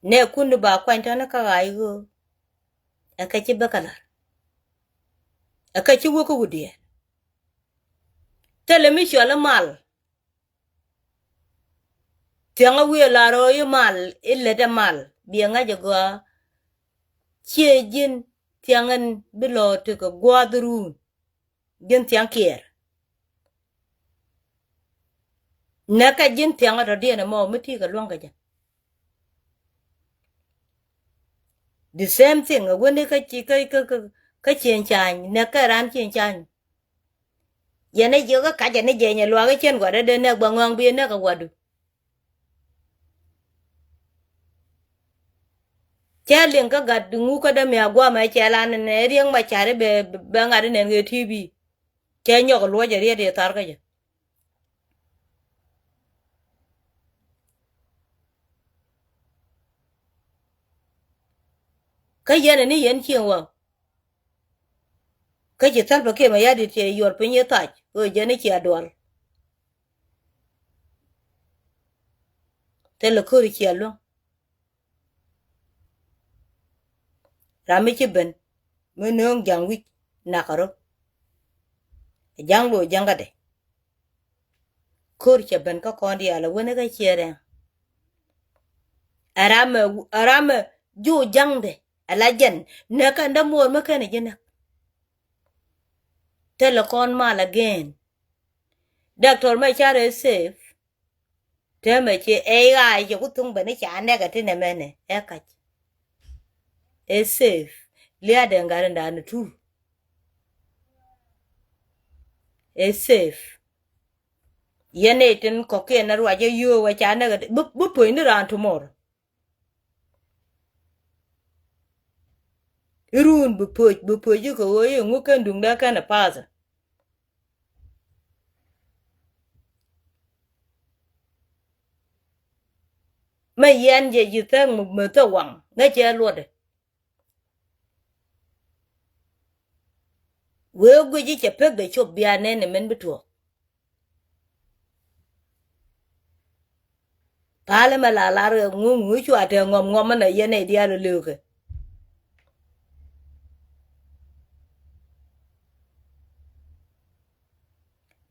Nɛ kun ni ba kuany tɔni kä ɣa̱c ɣöö. Ɛ kɛ ci bäkä la̱r. Ɛ kɛ ci wä kä wut diɛɛr. Thilɛ mi cuali mal. Thiaŋä wi̱i̱ lar ɣöö i̱ mal i̱ lät ɛ mal biɛ ŋa̱c ɛ gɔaa. Ciɛ ji̱n thiaŋ ɛn bi lɔ tekɛ gua̱a̱th run. Ji̱n thiaŋ kiɛɛr. Näkɛ ji̱n thiaŋä tɔ̱diɛn ɛmɔ mi ti̱i̱ kɛ luäŋ kɛ jɛ. The same thing, a wuni kä ci, kä, kä, kä, kä cieŋ cany, nɛ kä ran cieŋ cany. Yɛn a jiök kä kac, yɛn a jiɛny a luak kä cien gua̱dä dee nɛ gua̱ ŋɔ̱a̱ŋ bi nɛ kä gua̱du. Cɛ liŋ kä gat ŋu kä dämi a guamɛ cɛ lan nɛ riɛŋ ma cari bɛ, bɛ ŋa̱t nɛn kɛ T V. Cɛ nyɔk luɔc a riet i̱ thar kä jɛ. Kä yɛn ni yɛn cieŋ waŋ. Kä ci Salva Kiir Mayardit cɛ yuɔr piny i̱ thac kɛ jɛn i̱ cia dual. Thilɛ ko̱ri cia luäŋ. Ram mi ci ben mi nööŋ ja̱ŋ wi̱c nakä rɔ. Ja̱ŋ lo̱ ja̱ŋ kädɛ. Ko̱r cɛ ben kä kɔn diaal a wänä kä ciɛ rɛŋ. Ɛ ram ɛ, ɛ ram ɛ ju ja̱ŋdɛ ɛ la jɛn nɛ kɛn dämuɔɔr mi kɛn ɛ ji̱ näk. Thilɛ kɔn mal again. Doctor Machar ɛ safe. Täämɛ ci ɛ i̱ ɣaac cɛ ku thuŋ ben i̱ ca nɛk ɛ ti nɛmɛnɛ ɛ kac. Ɛ safe. Lia̱a̱dɛ ŋa̱t in da̱a̱n i̱ tur. Ɛ safe. Yɛn ɛ tin kɔ̱kiɛn ɛ ruac ɛ yio̱o̱k ɛ ca nɛk ɛ ti bi, bi puɔ̱nyni raan tomorrow. I̱ ruun bi puɔ̱c, bi puɔ̱c i̱ kɛ ɣöö i̱ ŋuk kɛn duŋdä kɛn ɛ pa̱a̱thä. Mä yɛn jɛ ji̱ thäk mi, mi thäk waŋ ŋäcɛ luɔtdɛ. Wee guic i̱ cɛ pek dee cop bia nɛn ni min bi tuɔɔk. Palä mɛ la lar ŋuŋ ŋuŋ cua te ŋɔm ŋɔm mɛ nɛ yɛn nɛ diaal ɛ lëëkɛ.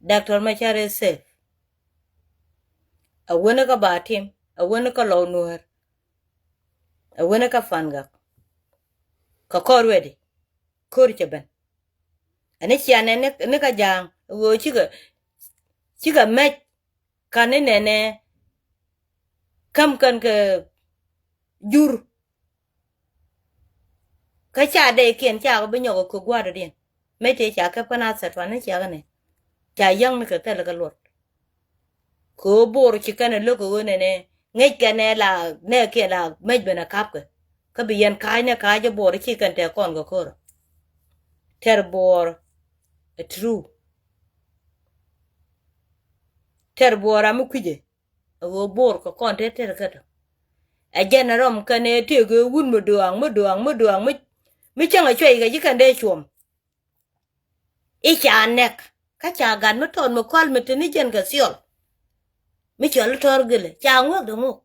Doctor Machar ɛ safe. A wänä kä ba tim, a wänä kä lɔw nuäär, a wänä kä Fangak. Kä kɔr wɛdi ko̱r cɛ ben. Ɛn i̱ cianɛ ni, ni kä ja̱a̱ŋ ɣöö cikɛ, cikɛ mɛc. Kan ni nɛnɛ käm kɛn kɛ jur. Kä ca dɛykiɛn cakɔ bi nyɔk ɛ kɛ gua̱a̱r dɔ̱diɛn. Mëë tëë ca kɛp kä na thɛt tuan ni ciakä nɛ ca yäŋ ni kɛ thɛl kɛ luɔt. Kɛ ɣöö bo̱o̱r ci kɛn ɛ lo̱k kɛ ɣöö nɛnɛ ŋäc kɛn ɛ la nɛɛkiɛn la mec ben ɛ ka̱pkɛ. Kä bi yɛn ka̱a̱cnɛ ka̱a̱c ɛ bo̱o̱r ci kɛn tɛk kɔn kɛ ko̱rä. Tɛr bo̱o̱r ɛ true. Tɛr bo̱o̱r ram mi kui̱cɛ. A ɣöö bo̱o̱r kɛ kɔn te tɛr kä tɔ. Ɛ jɛn ɛ rɔm kɛn ɛ tëëk ɛ wut mi dɔ̱a̱ŋ mi dɔ̱a̱ŋ mi dɔ̱a̱ŋ mi, mi cäŋ ɛ cuɛy kɛ ji̱ kɛn dee cuɔm. I̱ ca nɛk kä ca gat mi tɔt mi kual mi te ni jɛn kɛ thiɔl. Mi cɔl i̱ tɔ̱r gilɛ ca ŋuäk dee ŋuk.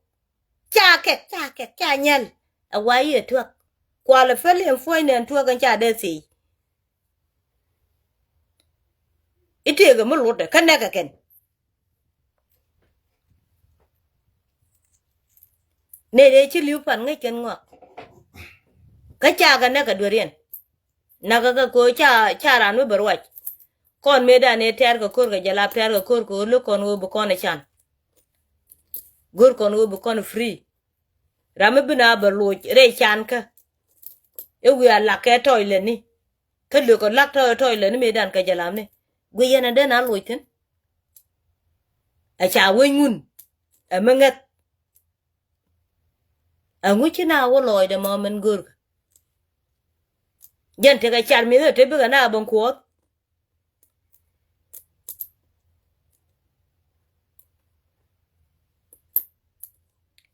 Ca kɛk ca kɛk ca nyɛl. Ɛ wa i̱ ɛ tuäk kual ɛ päl in puɔ̱ny nɛn tuäk ɛn ca dee thiec. I̱ tëëkɛ mi lotdɛ kä nɛkɛ kɛn. Nɛy dee ci li̱w pan ŋäc kɛn ŋɔak. Kä cakɛ nɛkɛ dueriɛn. Nakä kɛ ko̱ ca, ca ran mi bɛ ruac. Kɔn mëëdan ëë tɛ̈r kɛ ko̱r kɛ jɛ lap tɛ̈r kɛ ko̱r kɛ ɣöö lo̱k kɔn ɣöö bi kɔn ɛ can. Go̱r kɔn ɣöö bi kɔn ɛ free. Ram mi bi na bɛ loc rɛy can kä. I̱ wiaa lak kɛ tɔc lɛni. Kä lëk kɔ lak tɔc tɔc lɛni mëëdan kɛ jɛ lapni. Guic yɛn ɛ den a loc thi̱n. Ɛ ca wec ŋun. Ɛ mi ŋäth. Ɛŋu ci na wä lɔɔcdɛ mɔ min görkɛ. Jɛn tekɛ car mi̱th ɛ te bikɛ na ben kuɔth.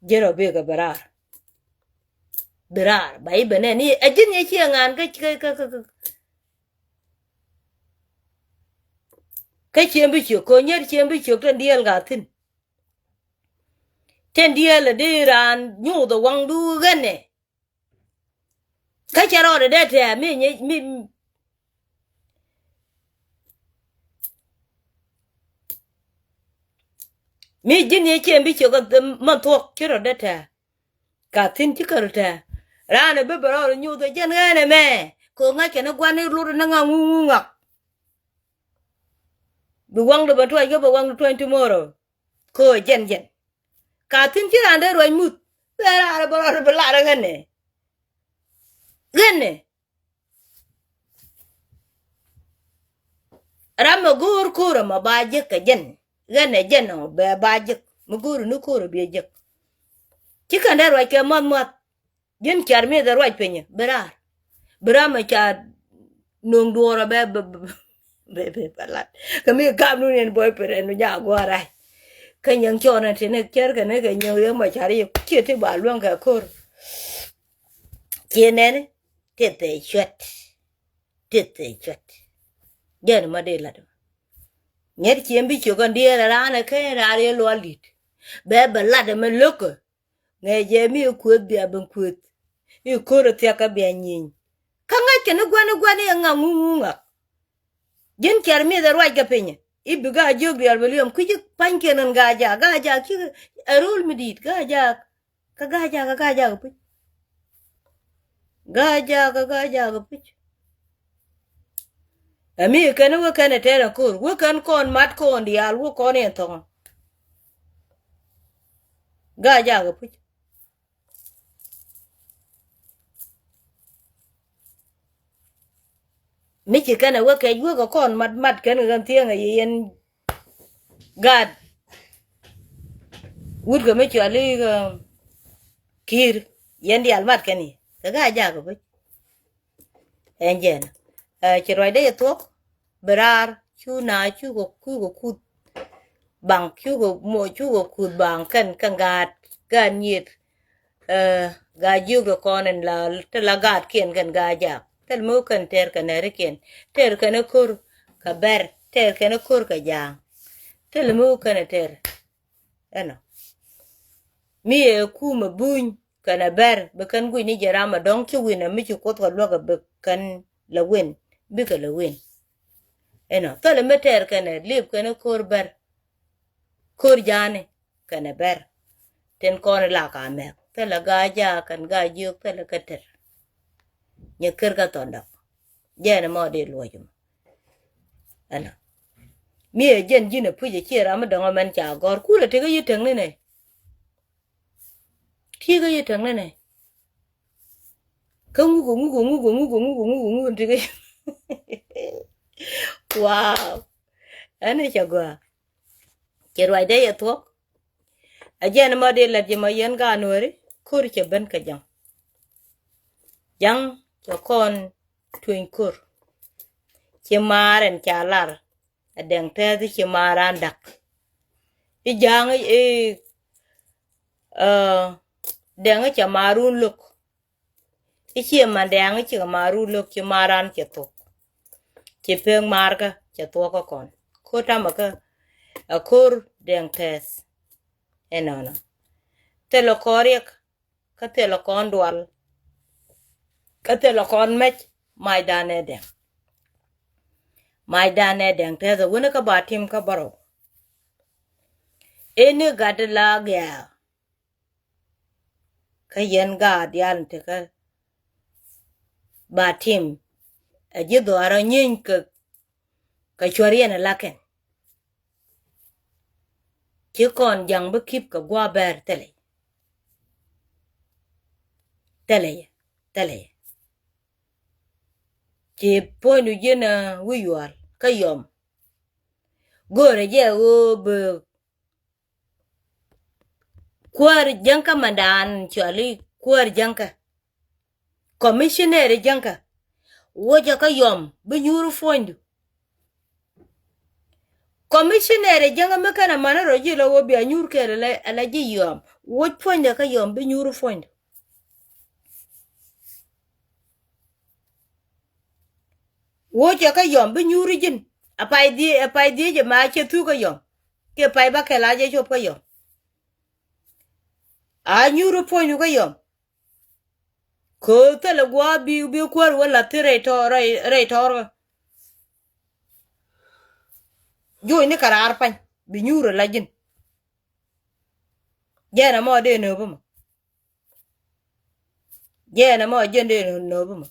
Ji̱n rɔ bikɛ bi raar. Bi raar ba i̱ ben nɛn i̱ ɛ ji̱n yɛ ciɛ ŋa̱a̱n kä, kä, kä, kä, kä. Kä ciem bi ciök ko̱ nyier ciem bi ciök tɛn diɛɛl gathin. Tɛn diɛɛl ɛ di raan nyuuth ɛ waŋdu ɣänɛ. Kä cɛ rɔɔdɛ dee tɛɛ mi nyɛ mi, mi ji̱n yɛ ciem bi ciök ɛ man thuɔ̱k ci rɔɔdɛ tɛɛ. Ka thi̱n ci kär tɛɛ raan ɛ bi bɛ rɔɔdɛ nyuuth ɛ jɛn ɣänɛ mɛ. Kɛ ɣöö ŋa̱ckɛ ni gua̱n ni lot ni ŋa̱k ŋuŋ ŋuŋ ŋa̱k. Bi waŋdu bɛ tuɔc kä bɛ waŋdu tuɔny tomorrow. Kɛ ɣöö jɛn jɛn. Ka thi̱n ci raan dee ruac muth bɛ raan bɛ rɔɔdɛ bi lar ɛ ɣänɛ. Ɣän ɛ ram mɛ go̱o̱r ko̱r ɛmɔ ba jek kɛ jɛn. Ɣän ɛ jɛn ɔ bɛ ba jek mɛ go̱o̱r ni ko̱r ɛ biɛ jek. Ci kɛn dee ruac kɛ muath muath. Ji̱n car mi̱eth ɛ ruac piny bi raar. Bi ram mɛ ca no̱o̱ŋ duɔɔr ɔ bɛ bɛ bɛ bɛ bɛ lat. Kɛ mi gam nun yɛn boyfriend nu ja gua̱a̱r rac. Kä nyɛŋ cɔɔn ɛ ti ni cär kɛ ni kɛ nyɛŋ yɛ mɔ car yɛ ciɛ ti ba luäŋ kɛ ko̱r. Ciɛ nɛni tithɛ cuɛt. Tithɛ cuɛt. Jɛn mɔ dee lat mɔ. Ŋiɛt ciɛ bi ciök ɛn diɛɛr ɛ raan ɛ kä raar yɛ lual di̱t. Bɛ bɛ lat ɛmɛ lo̱kä. Ŋɛ jɛ mi kueth bia ben kueth. I ko̱r thiakä bia nyieeny. Kä ŋa̱c kɛ ni gua̱n ni gua̱n iɛ ŋa̱k ŋuŋ ŋuŋ ŋa̱k. Ji̱n cɛr mi̱eth ɛ ruac kɛ piny. I̱ bi Gaa-jiök diaal bɛ liɔm kui̱ci pa̱nykiɛn ɛn Gaa-jaak, Gaa-jaak ci ɛ ro̱l mi di̱i̱t, Gaa-jaak. Kä Gaa-jaak, kä Gaa-jaak ɛ puc. Gaa-jaak, kä Gaa-jaak ɛ puc. Ɛ mi kɛn wä kɛn ɛ tɛr ɛ ko̱r, wä kɛn kɔn mat kɔn diaal, wä kɔn in thɔŋ. Gaa-jaak ɛ puc. Mi ci kɛn ɛ wä kɛc wä kɛ kɔn mat mat kɛn kɛ kɛn thiɛŋ ɛ yɛ yɛn gaat. Wut kɛ mi cuali kɛ ki̱i̱r yɛn diaal mat kɛn yɛ kɛ Gaa-jaak ɛ puc. Ɛn jɛn ɛ ci ruacdä yɛ thuɔ̱k. Bi raar cu na cukɛ cukɛ kuth baŋ cukɛ mo cukɛ kuth baŋ kɛn kɛn gaat gaat nyiet. Ɛ Gaa-jiök kɛ kɔn in la te la gaatkiɛn kɛn Gaa-jaak thil mi wä kɛn tɛr kɛ nɛrikiɛn tɛr kɛn ɛ ko̱r kɛ bɛr tɛr kɛn ɛ ko̱r kɛ ja̱a̱ŋ. Thil mi wä kɛn ɛ tɛr ɛnɔ mi ɛ kumɛ buny. Kɛnɛ bɛr bi kɛn guic ni jɛ ram ɛ dɔ̱ŋ ci win ɛ mi ci kuoth kɛ luäk ɛ bi kɛn lɛ win bikɛ lɛ win. Inɔ thilɛ mi tɛɛr kɛnɛ lip kɛnɛ ko̱r bɛr. Ko̱r ja̱a̱ni kɛnɛ bɛr. Tin kɔn la ka mɛk thilɛ Gaa-jaak kɛn Gaa-jiök thilɛ kɛ tɛr. Nyɛ ker kä thɔn dɔk jɛn ɛmɔ di luɔc ɛmɔ. Ɛnɔ mi ɛ jɛn ji̱n ɛ puc ɛ ciɛ ram mi dɔ̱ŋ ɛ mɛn ca gɔ̱r kulɛ tekä yi tekni nɛ. Ti̱i̱ kä yi tekni nɛ. Kä ŋuk ŋuk ŋuk ŋuk ŋuk ŋuk ŋuk ti̱i̱ kä yi. Wow. Ɛn ɛ cɛ gɔaa. Cɛ ruacdɛ yɛ thuɔ̱k. Ɛ jɛn mɔ di lät ji̱ mɔ yɛn gaat nuɔ̱ɔ̱ri ko̱r cɛ ben kɛ ja̱ŋ. Ja̱ŋ cɛ kɔn tueny ko̱r. Ci maar ɛn ca lar. Ɛ dɛŋ tɛth i̱ ci maar an da̱k. I̱ ja̱a̱ŋ i̱ ɛ dɛŋ i̱ cɛ maar wun lo̱k. I̱ ciɛ man dɛŋ i̱ cikɛ maar wun lo̱k ci maar an cɛ thuɔ̱k. Ci pek maarkä cɛ thuɔ̱k kä kɔn ko̱r tamɛ kä ɛ ko̱r dɛŋ tɛth. Ɛnɔnɔ thilɛ kɔn riɛk. Kä thilɛ kɔn dual. Kä thilɛ kɔn mec. Macdan ɛ dɛŋ. Macdan ɛ dɛŋ tɛth ɛ wini kä ba tim kä bärɔw. Ini gat la gɛ̈ɛ̈. Kä yɛn gaat diaal in tekä ba tim. Ɛ ji̱ dhuaarä nyieeny kɛ kɛ cuɔr yɛn ɛ lakɛn. Ci kɔn ja̱ŋ bi kip kɛ gua̱a̱ bɛɛr thilɛ. Thilɛ yɛ thilɛ yɛ. Ci puɔ̱nydu ji̱n ɛ wi̱i̱ yual kä yɔm. Go̱o̱rɛ jɛ ɣöö bi kuäär jäŋkä mandan cuali kuäär jäŋkä. Commissioner jäŋkä. Wocɛ kä yɔm bi nyuur puɔ̱nydu. Commissioner jäŋä mi kɛn a man rɔ ji̱ la wä bia nyuur kɛɛl ala ji̱ yɔm. Woc puɔ̱nydɛ kä yɔm bi nyuur puɔ̱nydu. Wocɛ kä yɔm bi nyuur ji̱n. A pay dhie a pay dhie jɛ ma cɛ thuk kä yɔm. Kiɛ pay ba kɛl a jɛ cop kä yɔm. A nyuur puɔ̱nydu kä yɔm. Köö thilɛ gua̱a̱ bi bi kuäär wä la̱th thi̱n rɛy tɔɔr rɛy tɔɔr kä. Juɔcni kɛ raar pany bi nyuur ala ji̱n. Jɛn ɛmɔ dee nööp ɛmɔ. Jɛn ɛmɔ jɛn dee nööp ɛmɔ.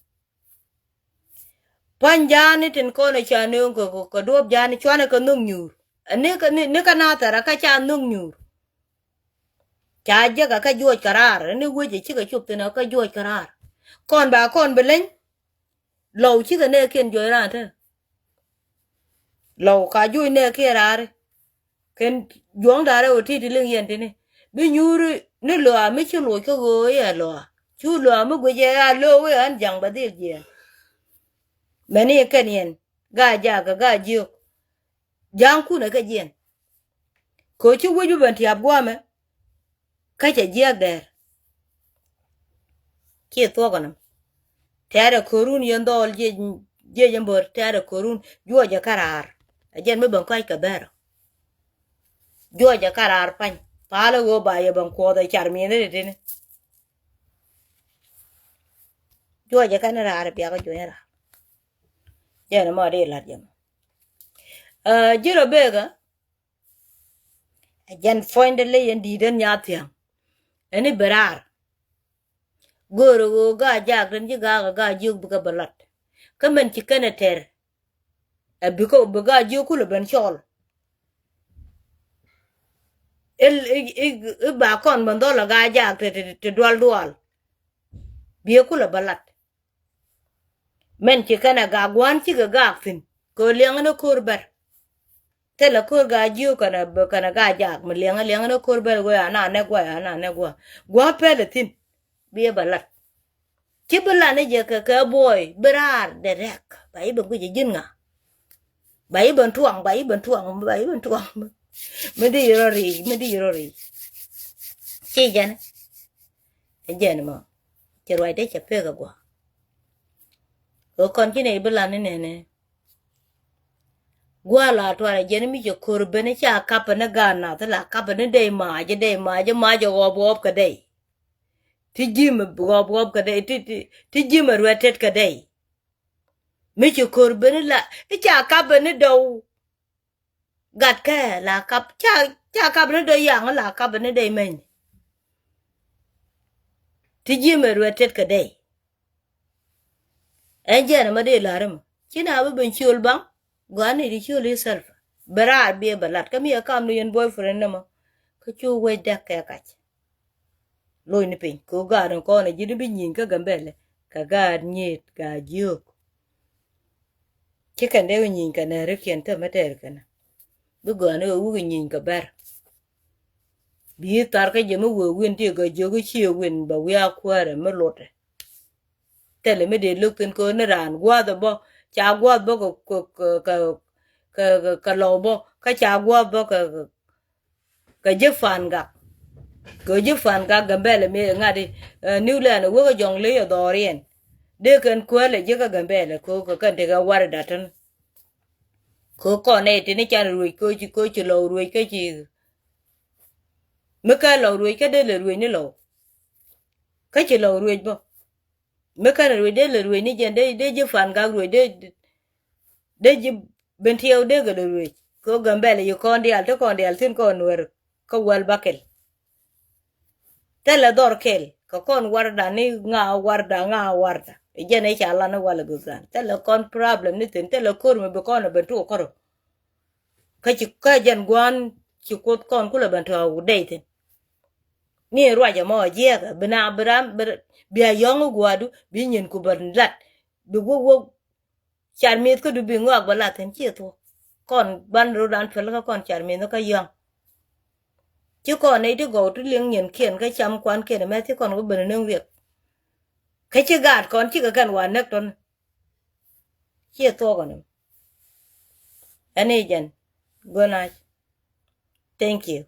Pua̱ny ja̱a̱ni tin kɔn ɛ ca nööŋ kɛ kɛ duɔ̱ɔ̱p ja̱a̱ni cuanɛ kɛ nhök nyuur. Ni kɛ ni kɛ nathɛr ɛ kä ca nhök nyuur. Ca jek ɛ kä juɔc kɛ raar ni wec ɛ cikɛ cop thin ɛ kä juɔc kɛ raar. Kɔn ba kɔn bi leny. Lɔw cikɛ nɛɛkiɛn juɔc raan te. Lɔw ka juɔc nɛɛkiɛn raari. Kɛn juɔ̱ŋ da̱rɛ wä ti̱ti̱ liŋ yɛn tini. Bi nyuuri ni lɔa mi ci loc kä ɣöö yɛ lɔa. Cu lɔa mi guic yɛ ya lo̱o̱ wee ɣän ja̱ŋ bɛ dhil jiɛɛn. Mɛni kɛn yɛn. Gaa jaak kɛ gaa jiök. Ja̱a̱ŋ kunɛ kä jiɛn. Kɛ ci wec bi ben tiap guamɛ. Kä cɛ jiɛk dɛɛr. Ci thuɔk ɛnɔ. Tɛɛrɛ körun yɛn dhɔɔl jiec, jiec ɛn bör tɛɛrɛ körun juɔcɛ kä raar. Ɛ jɛn mi ben kɔc kɛ bɛr. Juɔcɛ kä raar pany. Palɛ ɣöö ba yɛ ben kuɔth ɛ car mi̱i̱n ri tini. Juɔcɛ kä ni raar biakä juɔcɛ raar. Jɛn ɛmɔ di lat jɛn. Ɛ, ji̱ rɔ bekä. Ɛ jɛn puɔ̱nydɛ ley ɛn di̱i̱t ɛn nyaathia̱ŋ. Ɛn i̱ bɛ raar. Göörä ɣöö gaa jaak den ji̱ gaak ɛ gaa jiök bikɛ bɛ lat. Kä mɛn ci kɛn ɛ tɛr. Ɛ bikɛ bi gaa jiök kulɛ ben cɔɔl. I̱, i̱, i̱, i̱ ba kɔn ben dhɔl ɛ gaa jaak te, te, te dual dual. Biɛ kulɛ bɛ lat. Mɛn ci kɛn ɛ gak gua̱n cikɛ gak thi̱n kɛ liɛŋä ni ko̱r bɛr. Thilɛ ko̱r gaa jiök kɛnɛ, kɛnɛ gaa jaak mi liɛŋä, liɛŋä ni ko̱r bɛr wee ana nɛ gua̱, ana nɛ gua̱. Gua̱ pɛl ɛ thi̱n. Biɛ bɛ lat. Ci bi lat ni jɛ kɛ, kɛ buɔy bi raar dɛ rɛk. Ba i̱ ben guic ɛ ji̱n ŋa. Ba i̱ ben tuaŋ, ba i̱ ben tuaŋ, ba i̱ ben tuaŋ. Mi di rɔ ri̱i̱c, mi di rɔ ri̱i̱c. Ci jɛn. Ɛ jɛn mɔ. Cɛ ruacdɛ cɛ pek ɛ gua̱. Ɣöö kɔn ci nɛy bi lan ni nɛnɛ. Gua̱ la tuarɛ jɛn mi cɛ ko̱r ben ca kapɛ ni gaat nath la kapɛ ni dey mac, dey mac, mac ɛ ɣɔɔp ɣɔɔp kɛ dey. Ti ji̱mɛ ɣɔɔp ɣɔɔp kɛ dey, ti, ti, ti ji̱mɛ ruɛt tet kɛ dey. Mi ci ko̱r ben la i̱ ca kapɛ ni dɔw. Gat kɛ la kap ca, ca kap ni dɔ yaŋ la kap ni dɛ imɛny. Ti ji̱ mɛ ruɛ tet kɛ dɛy. Ɛn jɛn ɛmɛ dee la̱r ɛmɛ ci na bi ben ciöl baŋ. Gua̱a̱r ni di ciöl i̱ self bɛ raar biɛ bɛ lat kä mi ɛ kam ni yɛn boyfriend ɛmɛ. Kä cu wec dɛk kɛ kac. Lo̱cni piny kɛ ɣöö gaat in kɔn ɛ ji̱n i̱ bi nyieny kä Gambɛlɛ kɛ gaat nyiet gaat jiök. Ci kɛn dee wi̱i̱ nyieny kɛ nɛɛrikiɛn thämɛ tɛɛr kɛn bi gɔ̱a̱n i̱ ɣöö wi̱i̱ nyieny kɛ bɛr. Bi thar kä jɛ mi wee wi̱n ti kɛ jiök i̱ cië wi̱n bɛ wiaa kuäärɛ mi luɔtɛ. Thilɛ mi dee lo̱k thi̱n kɛ ɣöö ni raan gua̱a̱th ɛ bä ca gua̱a̱th bä kɛ, kɛ, kɛ, kɛ, kɛ, kɛ lɔw bä kä ca gua̱a̱th bä kɛ, kɛ, kɛ ji̱ Pan Gak. Kɛ ji̱ Pan Gak Gambɛlɛ mi ŋa̱t i̱, ɛ, New Land ɛ wek ɛ jɔ̱ŋ ley ɛ dhɔriɛn. Dee kɛn kuäär lɛ ji̱ kä Gambɛlɛ kɛ kɛ kɛn tekɛ Warda tän. Kɛ kɔn nɛy tini can ruëc kɛ ci, kɛ ci lɔw ruëc kä ci. Mi kä lɔw ruëc kä dee lɛ ruëc ni lɔw. Kä ci lɔw ruëc bä. Mi kɛn ruëc dee lɛ ruëc ni jɛn dee, dee ji̱ Pan Gak ruëc dee, dee ji̱ Bentiu dee kɛ lɛ ruëc. Kɛ ɣöö Gambɛlɛ yi kɔn diaal ti kɔn diaal thi̱n kɔn Nuɛr kä wäl bäkɛl. Thilɛ dhɔr kɛl kɛ kɔn Warda ni ŋa Warda ŋa Warda. Ɛ jɛn ɛ ca lan ni walɛ gök than thilɛ kɔn problem ni thi̱n thilɛ ko̱r mi bi kɔn ɛ Bentiu kärɔ. Kä ci kä jɛn gua̱a̱n ci Kuoth kɔn kulɛ Bentiu dɛy thi̱n. Ni ruac ɛmɔ jiɛɛkä bi na bi ram bi, bia yɔ̱ŋ i̱ gua̱a̱du bi nyin ku bä lat. Bi wok wok car mi̱eth kädu bi ŋɔak bä lat thi̱n ciɛ thuɔ̱k. Kɔn ban ro̱dan pɛl kä kɔn car mi̱eth kä yɔ̱ŋ. Ci kɔn nɛy ti gɔw ti liŋ nyin kiɛn kä cam kuan kiɛn ɛmɛ ci kɔn kä ben nöŋ riɛk. Kä ci gaat kɔn cikɛ kɛn wa näk tɔ̱n. Ciɛ thuɔ̱k ɛn ɛm. Ɛn i̱ jɛn. Good night. Thank you.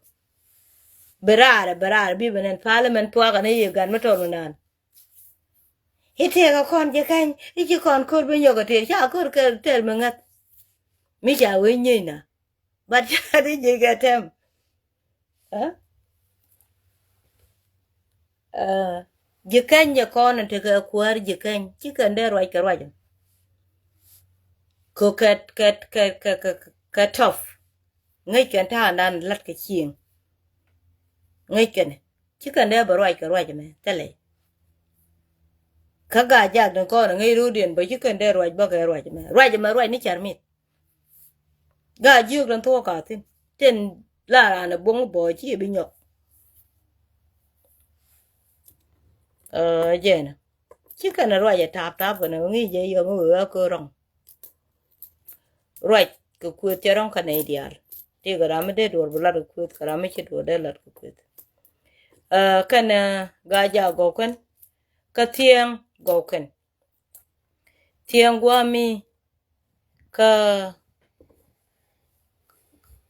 Bi raar, bi raar, bi bi nɛn parliament thuakä ni yi gan mi tɔr mi naan. I̱ tëëkä kɔn ji̱ kɛny, i̱ ci kɔn ko̱r bi nyɔk ɛ tëër, ca ko̱r kɛ tëër mi ŋäth. Mi ca wee nyieyna. But ca di ji̱ kɛ tɛm. Ɛ? Ɛ, ji̱ kɛny jɛ kɔn in tekɛ kuäär ji̱ kɛny, ci kɛn dee ruac kɛ ruac. Kɛ, kɛ, kɛ, kɛ, kɛ, kɛ, kɛ tɔp. Ŋäc kɛn ta̱a̱ nan la̱t kɛ cieŋ. Ŋäc kɛn. Ci kɛn dee bɛ ruac kɛ ruac mɛ, thilɛ. Kä gaa jak ni kɔn ŋäc ro̱diɛn bä ci kɛn dee ruac bä kɛ ruac mɛ. Ruac mɛ ruac ni car mi̱th. Gaa jiök den thuɔ̱k ka thi̱n. Tin la raan ɛ buɔ̱ŋ bɔɔ ci bi nyɔk. Ɛ, jɛn. Ci kɛn ruac ɛ tap tap kɛn ŋi̱i̱c ɛ yɔm ɛ wee ɣä kɛ rɔ̱ŋ. Ruac kɛ kuëth cɛ rɔ̱ŋ kɛ nɛy diaal. Tëëkɛ ram mi dee duɔ̱ɔ̱r bi lat kɛ kuëth kɛ ram mi ci duɔ̱ɔ̱r dee lat kɛ kuëth. Ɛ, kɛn, ɛ, Gaa Jaak gɔw kɛn. Kä Thiɛŋ gɔw kɛn. Thiɛŋ guami kä,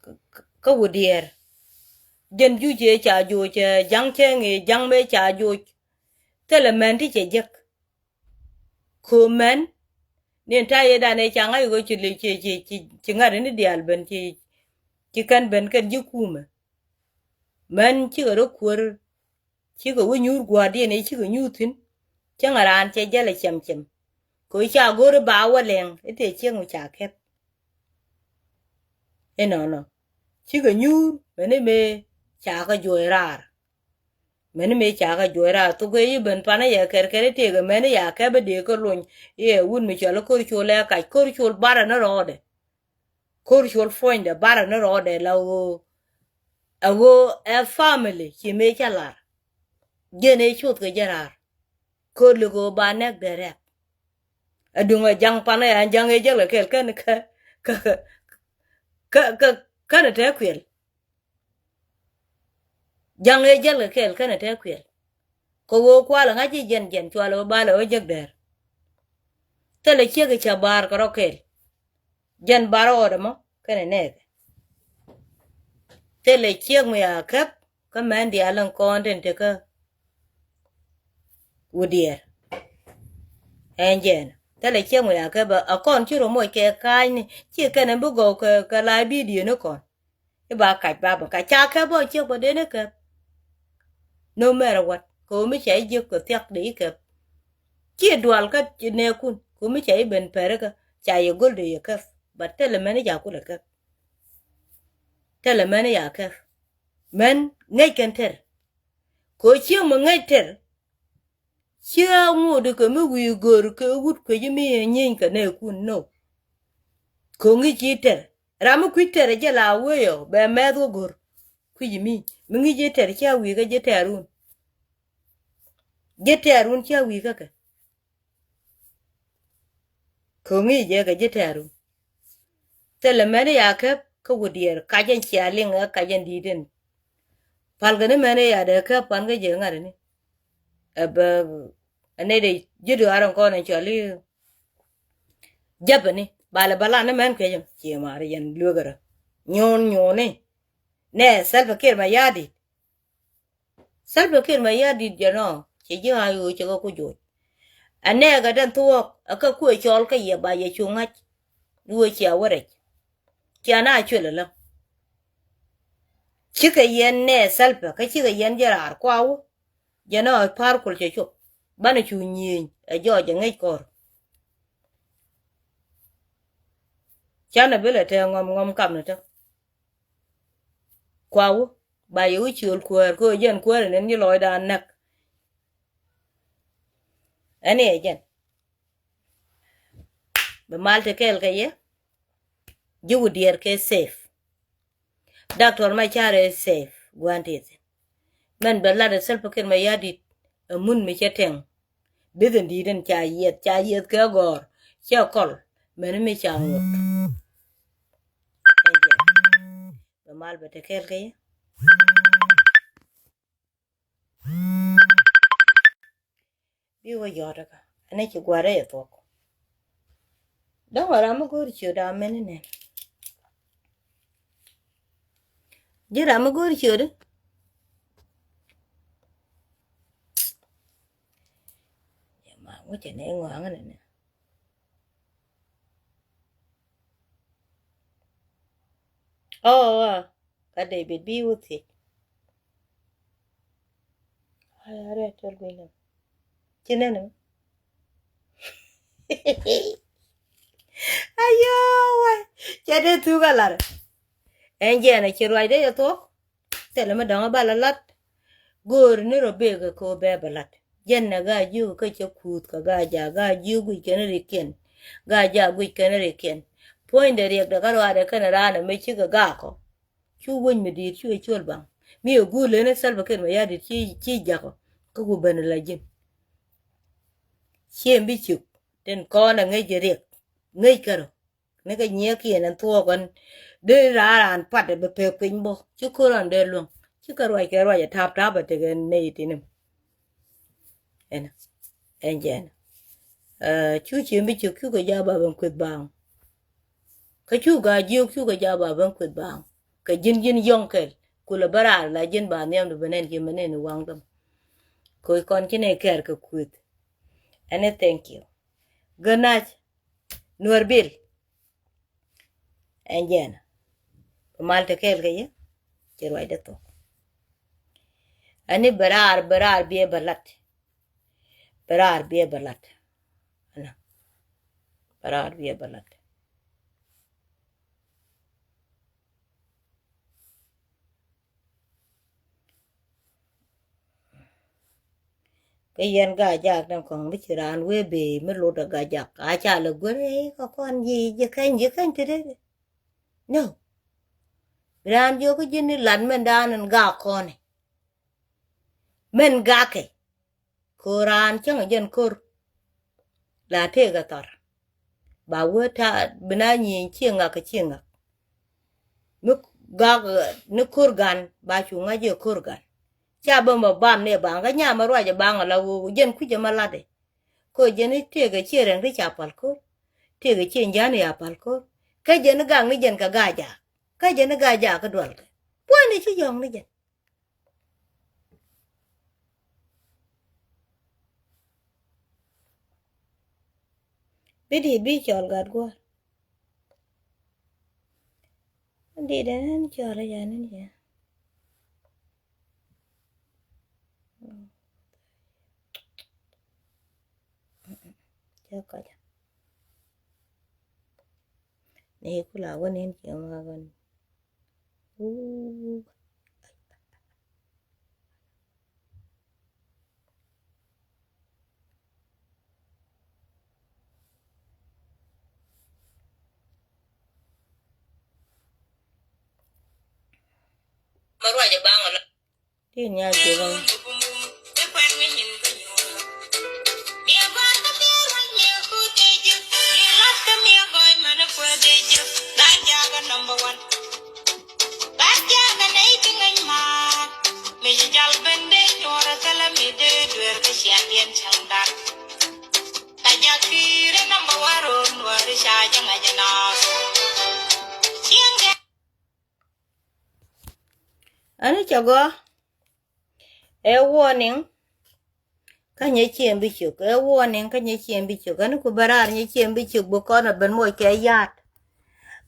kä, kä Wudiɛɛr. Jɛn juc ëë ca joc, ɛ, Jaŋ cɛ ŋi̱i̱c, Jaŋ mëë ca joc. Thilɛ mɛn ti cɛ jek. Kɛ mɛn ni ta̱yɛ dan ëë ca ŋa̱c ɣöö ci, ci, ci, ci, ci ŋa̱t ni diaal ben ci, ci kɛn ben kɛn ji̱ kumɛ. Mɛn cikɛ rɔ kuäär, cikɛ wä nyuur gua̱a̱rdiɛn ëë cikɛ nyuur thi̱n. Cäŋ a raan cɛ jäl ɛ cɛm cɛm. Kɛ ɣöö ca go̱r i̱ ba wä lɛŋ i̱ tëë ciek mi ca kɛp. Inɔnɔ cikɛ nyuur mɛn i̱ mëë ca kɛ juɔc raar. Mɛn i̱ mëë ca kɛ juɔc raar thok ëë i̱ ben panä yɛ kɛr kɛr i̱ tëëkɛ mɛn i̱ ya kɛp i̱ dee kä lony. I̱ ɛ wut mi cɔl i̱ ko̱r col ɛ kac ko̱r col barɛ ni rɔɔdɛ. Ko̱r col puɔ̱nydɛ barɛ ni rɔɔdɛ la ɣöö ɛ ɣöö ɛ family ci mëë cä lar. Jɛn ëë cuth kɛ jɛ raar. Ko̱r li ɣöö ba nɛk dee rɛk. Ɛ duŋ ɛ Jaŋ panä ya Jaŋ ëë jäl kɛ kɛl kɛn kä, kä, kä, kä, kɛn ɛ tɛɛ kuɛl. Jaŋ ëë jäl kɛ kɛɛl kɛnɛ tɛɛ kuɛl. Kɛ ɣöö kualɛ ŋa̱c i̱ jɛn jɛn cualɛ ɣöö balɛ ɣöö jek dɛɛr. Thilɛ ciek i̱ cä baar kɛ rɔ kɛɛl. Jɛn bar ɣɔɔdɛ mɔ kɛnɛ nɛɛkɛ. Thilɛ ciek mi a kɛp kä mɛn diaal in kɔn tin tekä Wudiɛɛr. Ɛn jɛn thilɛ ciek mi a kɛp a kɔn ci rɔ moc kɛ ka̱a̱cni ci kɛn in bi gɔw kɛ, kɛ la bidio ni kɔn. I̱ ba kac ba bi kac ca kɛp bä ciek bä den i̱ kɛp. No matter what kɛ ɣöö mi ca i̱ jiäk kɛ thiak dee i̱ kɛp. Ci dual kä nɛɛkun kɛ ɣöö mi ca i̱ ben pɛrikä ca yɛ go̱l dee yɛ kɛp. But thilɛ mɛn i̱ ca kulɛ kɛp. Thilɛ mɛn i̱ ya kɛp. Mɛn ŋäc kɛn tɛr kɛ ɣöö ciek mi ŋäc tɛr. Ciɛ ŋot kɛ mi wi̱i̱ gör kɛ wut kuec mi ɛ nyieeny kɛ nɛɛkun no. Ko̱ ŋi̱c i̱ tɛr ram mi kui̱ tɛr jɛ la wee ɔ bɛ mɛth wä gör. Kui̱c mi mi ŋi̱c i̱ tɛr cia wi̱i̱ kä ji̱ tɛɛrun. Ji̱ tɛɛrun cia wi̱i̱ kä kɛ. Ko̱ ŋi̱i̱c jɛ kɛ ji̱ tɛɛrun. Thilɛ mɛn i̱ ya kɛp kä Wudiɛɛr kac ɛn cia liŋ ɛ kac ɛn di̱i̱t ɛn. Pal kɛ ni mɛn i̱ ya dee kɛp pan kä jɛ ŋa̱t ni. Ɛ bɛ ɛ nɛy dee ji̱ duaar ɛn kɔn ɛn cɔl i̱ jäpɛ ni balɛ bä lan ni mɛn kuecä ci maar yɛn luekä rä. Nyuun nyuun ni nɛ Salva Kiir Mayardit. Salva Kiir Mayardit jɛ nɔ cɛ ji̱ ɣa̱c ɣöö cɛ kɛ ku joc. Ɛ nɛɛkɛ den thuɔ̱ɔ̱k ɛ kä kuɛ cɔl kä yɛ ba yɛ cu ŋa̱c. Duɔ̱ɔ̱c cia wä rɛc. Cia na cuɛl ɛlä. Cikɛ yɛn nɛ Salva kä cikɛ yɛn jɛ raar kuawä. Jɛ nɔ pa̱a̱r kul cɛ cop banɛ cu nyiëëny ɛ jɔɔc ɛ ŋäc kɔr. Canɛ bi lɛ tɛɛ ŋɔm ŋɔm kamnɛ tä. Kuawä ba yɛ wi̱c ciöl kuäär kɛ ɣöö jɛn kuäär ɛn ɛn ji̱ lɔcdan näk. Ɛn iɛ jɛn bɛ mal te kɛɛl kɛ yɛ. Ji̱ Wudiɛɛr kɛ safe. Doctor Machar ɛ safe gua̱n ti thi̱n. Mɛn bɛ lat ɛ Salva Kiir Mayardit ɛ mun mi cɛ tɛŋ. Bithin di̱i̱t in ca yieth ca yieth kɛ gɔ̱r cɛ kɔl mɛn mi ca ŋot. Bɛ mal bɛ te kɛɛl kɛ yɛ. Bi wä yɔt kä ɛn ci gua̱rɛ yɛ thuɔk. Dɔ̱ŋ ram mi go̱o̱r ciöt a mɛn inɛn. Ji̱ ram mi go̱o̱r ciöt. Yɛ ma ŋucɛ nɛ ŋɔaŋ nɛ nɛ. Oh, kä David bi wä thiec. Ay, a rɛt cɔl gui̱n lɛ ci nɛn mi. Ayoo wɛ cɛ dee thuk a lar. Ɛn jiɛn a ci ruacdɛ yɛ thuɔk. Thilɛ mi dɔ̱ŋ a bal a lat. Go̱o̱r ni rɔ bekɛ kɛ ɣöö bɛ bɛ lat. Jɛn nɛ gaa jiök kä cɛ kuuth kɛ gaa jaak gaa jiök guic kɛn rikiɛn. Gaa jaak guic kɛn rikiɛn. Puɔ̱nydɛ riɛkdɛ kä ruaadɛ kɛn raan ɛmɛ cikɛ gaakɔ. Cu wec mi di̱i̱t cu ɛ col baŋ mi ɛ guul len ɛ Salva Kiir Mayardit ci, ci jakɔ. Kä ku ben ɛ la ji̱n. Ciɛ mi cuk tin kɔn a ŋäc jɛ riɛk ŋäc kärɔ. Ni kɛ nyiɛɛkiɛn ɛn thuɔɔk ɛn dee raan raan pat ɛ bɛ pek piny bä ci ko̱r ɔn dee luäŋ. Ci kɛ ruac kɛ ruac ɛ tap tap ɛ tekɛ nɛy tinim. Ɛn ɛn jɛn cu ciɛ mi cuk cukɛ jaa ba ben kueth baaŋ. Kä cu gaa jiök cukɛ jaa ba ben kueth baaŋ. Kɛ ji̱n ji̱n yɔ̱ŋ kɛl kulɛ bä raar la ji̱n ba nhiamdu ben ɛn ci mɛ nɛn i̱ waŋ däm. Koc kɔn ci nɛ kɛɛr kɛ kueth. Ɛn i̱ thank you. Gänac nuɛr bil. Ɛn jɛn bi mal te kɛɛl kɛ yɛ ci ruacdɛ thok. Ɛn i̱ bɛ raar bɛ raar biɛ bɛ lat. Bɛ raar biɛ bɛ lat. Ɛnɔ bɛ raar biɛ bɛ lat. Kä yɛn Gaa-jaak ni kɔŋ mi ci raan wee bee mi lot ɛ Gaa-jaak a ca lɛ guer ɛ kä kɔn ji̱ ji̱ kɛny ji̱ kɛny ti dee. No. Bi raan jiök kä ji̱n ni lat mɛn daan in Gaa kɔn ɛ mɛn Gaa kɛ. Ko̱r raan cäŋ jɛn ko̱r la tëëk ɛ thar. Ba wee ta bi na nyieny ciɛ ŋak kɛ ciɛ ŋak. Mi gak ni ko̱r gan ba cu ŋa̱c jɛ ko̱r gan. Ca bä ma bam ni baŋ kä nyam ma ruac ɛ baŋ ɛ la wee jɛn kui̱c ɛ ma lat ɛ. Ko̱ jɛn i̱ tëëk ɛ ciɛ rɛŋ ti ca pal ko̱r. Tëëk ɛ ciɛ ja̱n i̱ a pal ko̱r kä jɛn i̱ gak ni jɛn kɛ Gaa-jaak. Kä jɛn i̱ Gaa-jaak kä dual kɛ puɔ̱ny ni ci yɔ̱ŋ ni jɛn. Bi di̱i̱t bi cɔl gat guɔ̱ɔ̱r. Di̱i̱t ɛn ɛn cɔl ɛ yan ɛn yɛ. Cɛ kɔcä ni kula wä ni ɛn cɛ ŋɔak ɛn. Tin ya ji̱ bä. Ani cɛ gɔ̱ ɛ warning. Kä nyɛ ciɛ bi cuk ɛ warning kä nyɛ ciɛ bi cuk. Ani ku bɛ raar nyɛ ciɛ bi cuk bi kɔn ɛ ben moc kɛ yaat.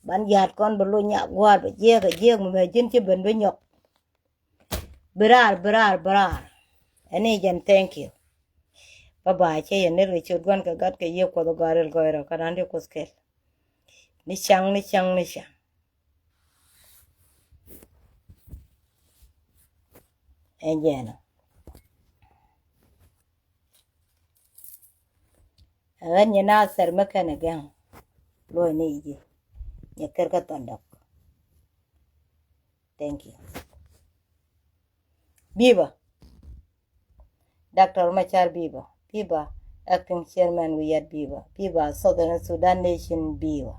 Ban yaat kɔn bi luny a gua̱a̱r bɛ jiɛk ɛ jiɛk mi mɛ ji̱n ci ben bi nyɔk. Bi raar bi raar bi raar. Ɛn i̱ jɛn thank you. Bye bye. Cɛ yɛn ner kɛ ciöt gua̱n kɛ gat kɛ yiëë Kuɔth ɛ gɔaa ril gɔɔy rɔ kä raan di Kuoth kɛl. Ni caŋ ni caŋ ni caŋ. Ɛn jɛn ɔ. Ɛ ɣän nyɛ na thɛr mi kɛn ɛ gɛŋ. Luɔ̱c ni ji̱ nyɛ kɛr kä thɔn dɔk. Thank you. Biba. Doctor Machar Biba. Biba, acting chairman wi yat Biba. Biba, Southern Sudan Nation Biba.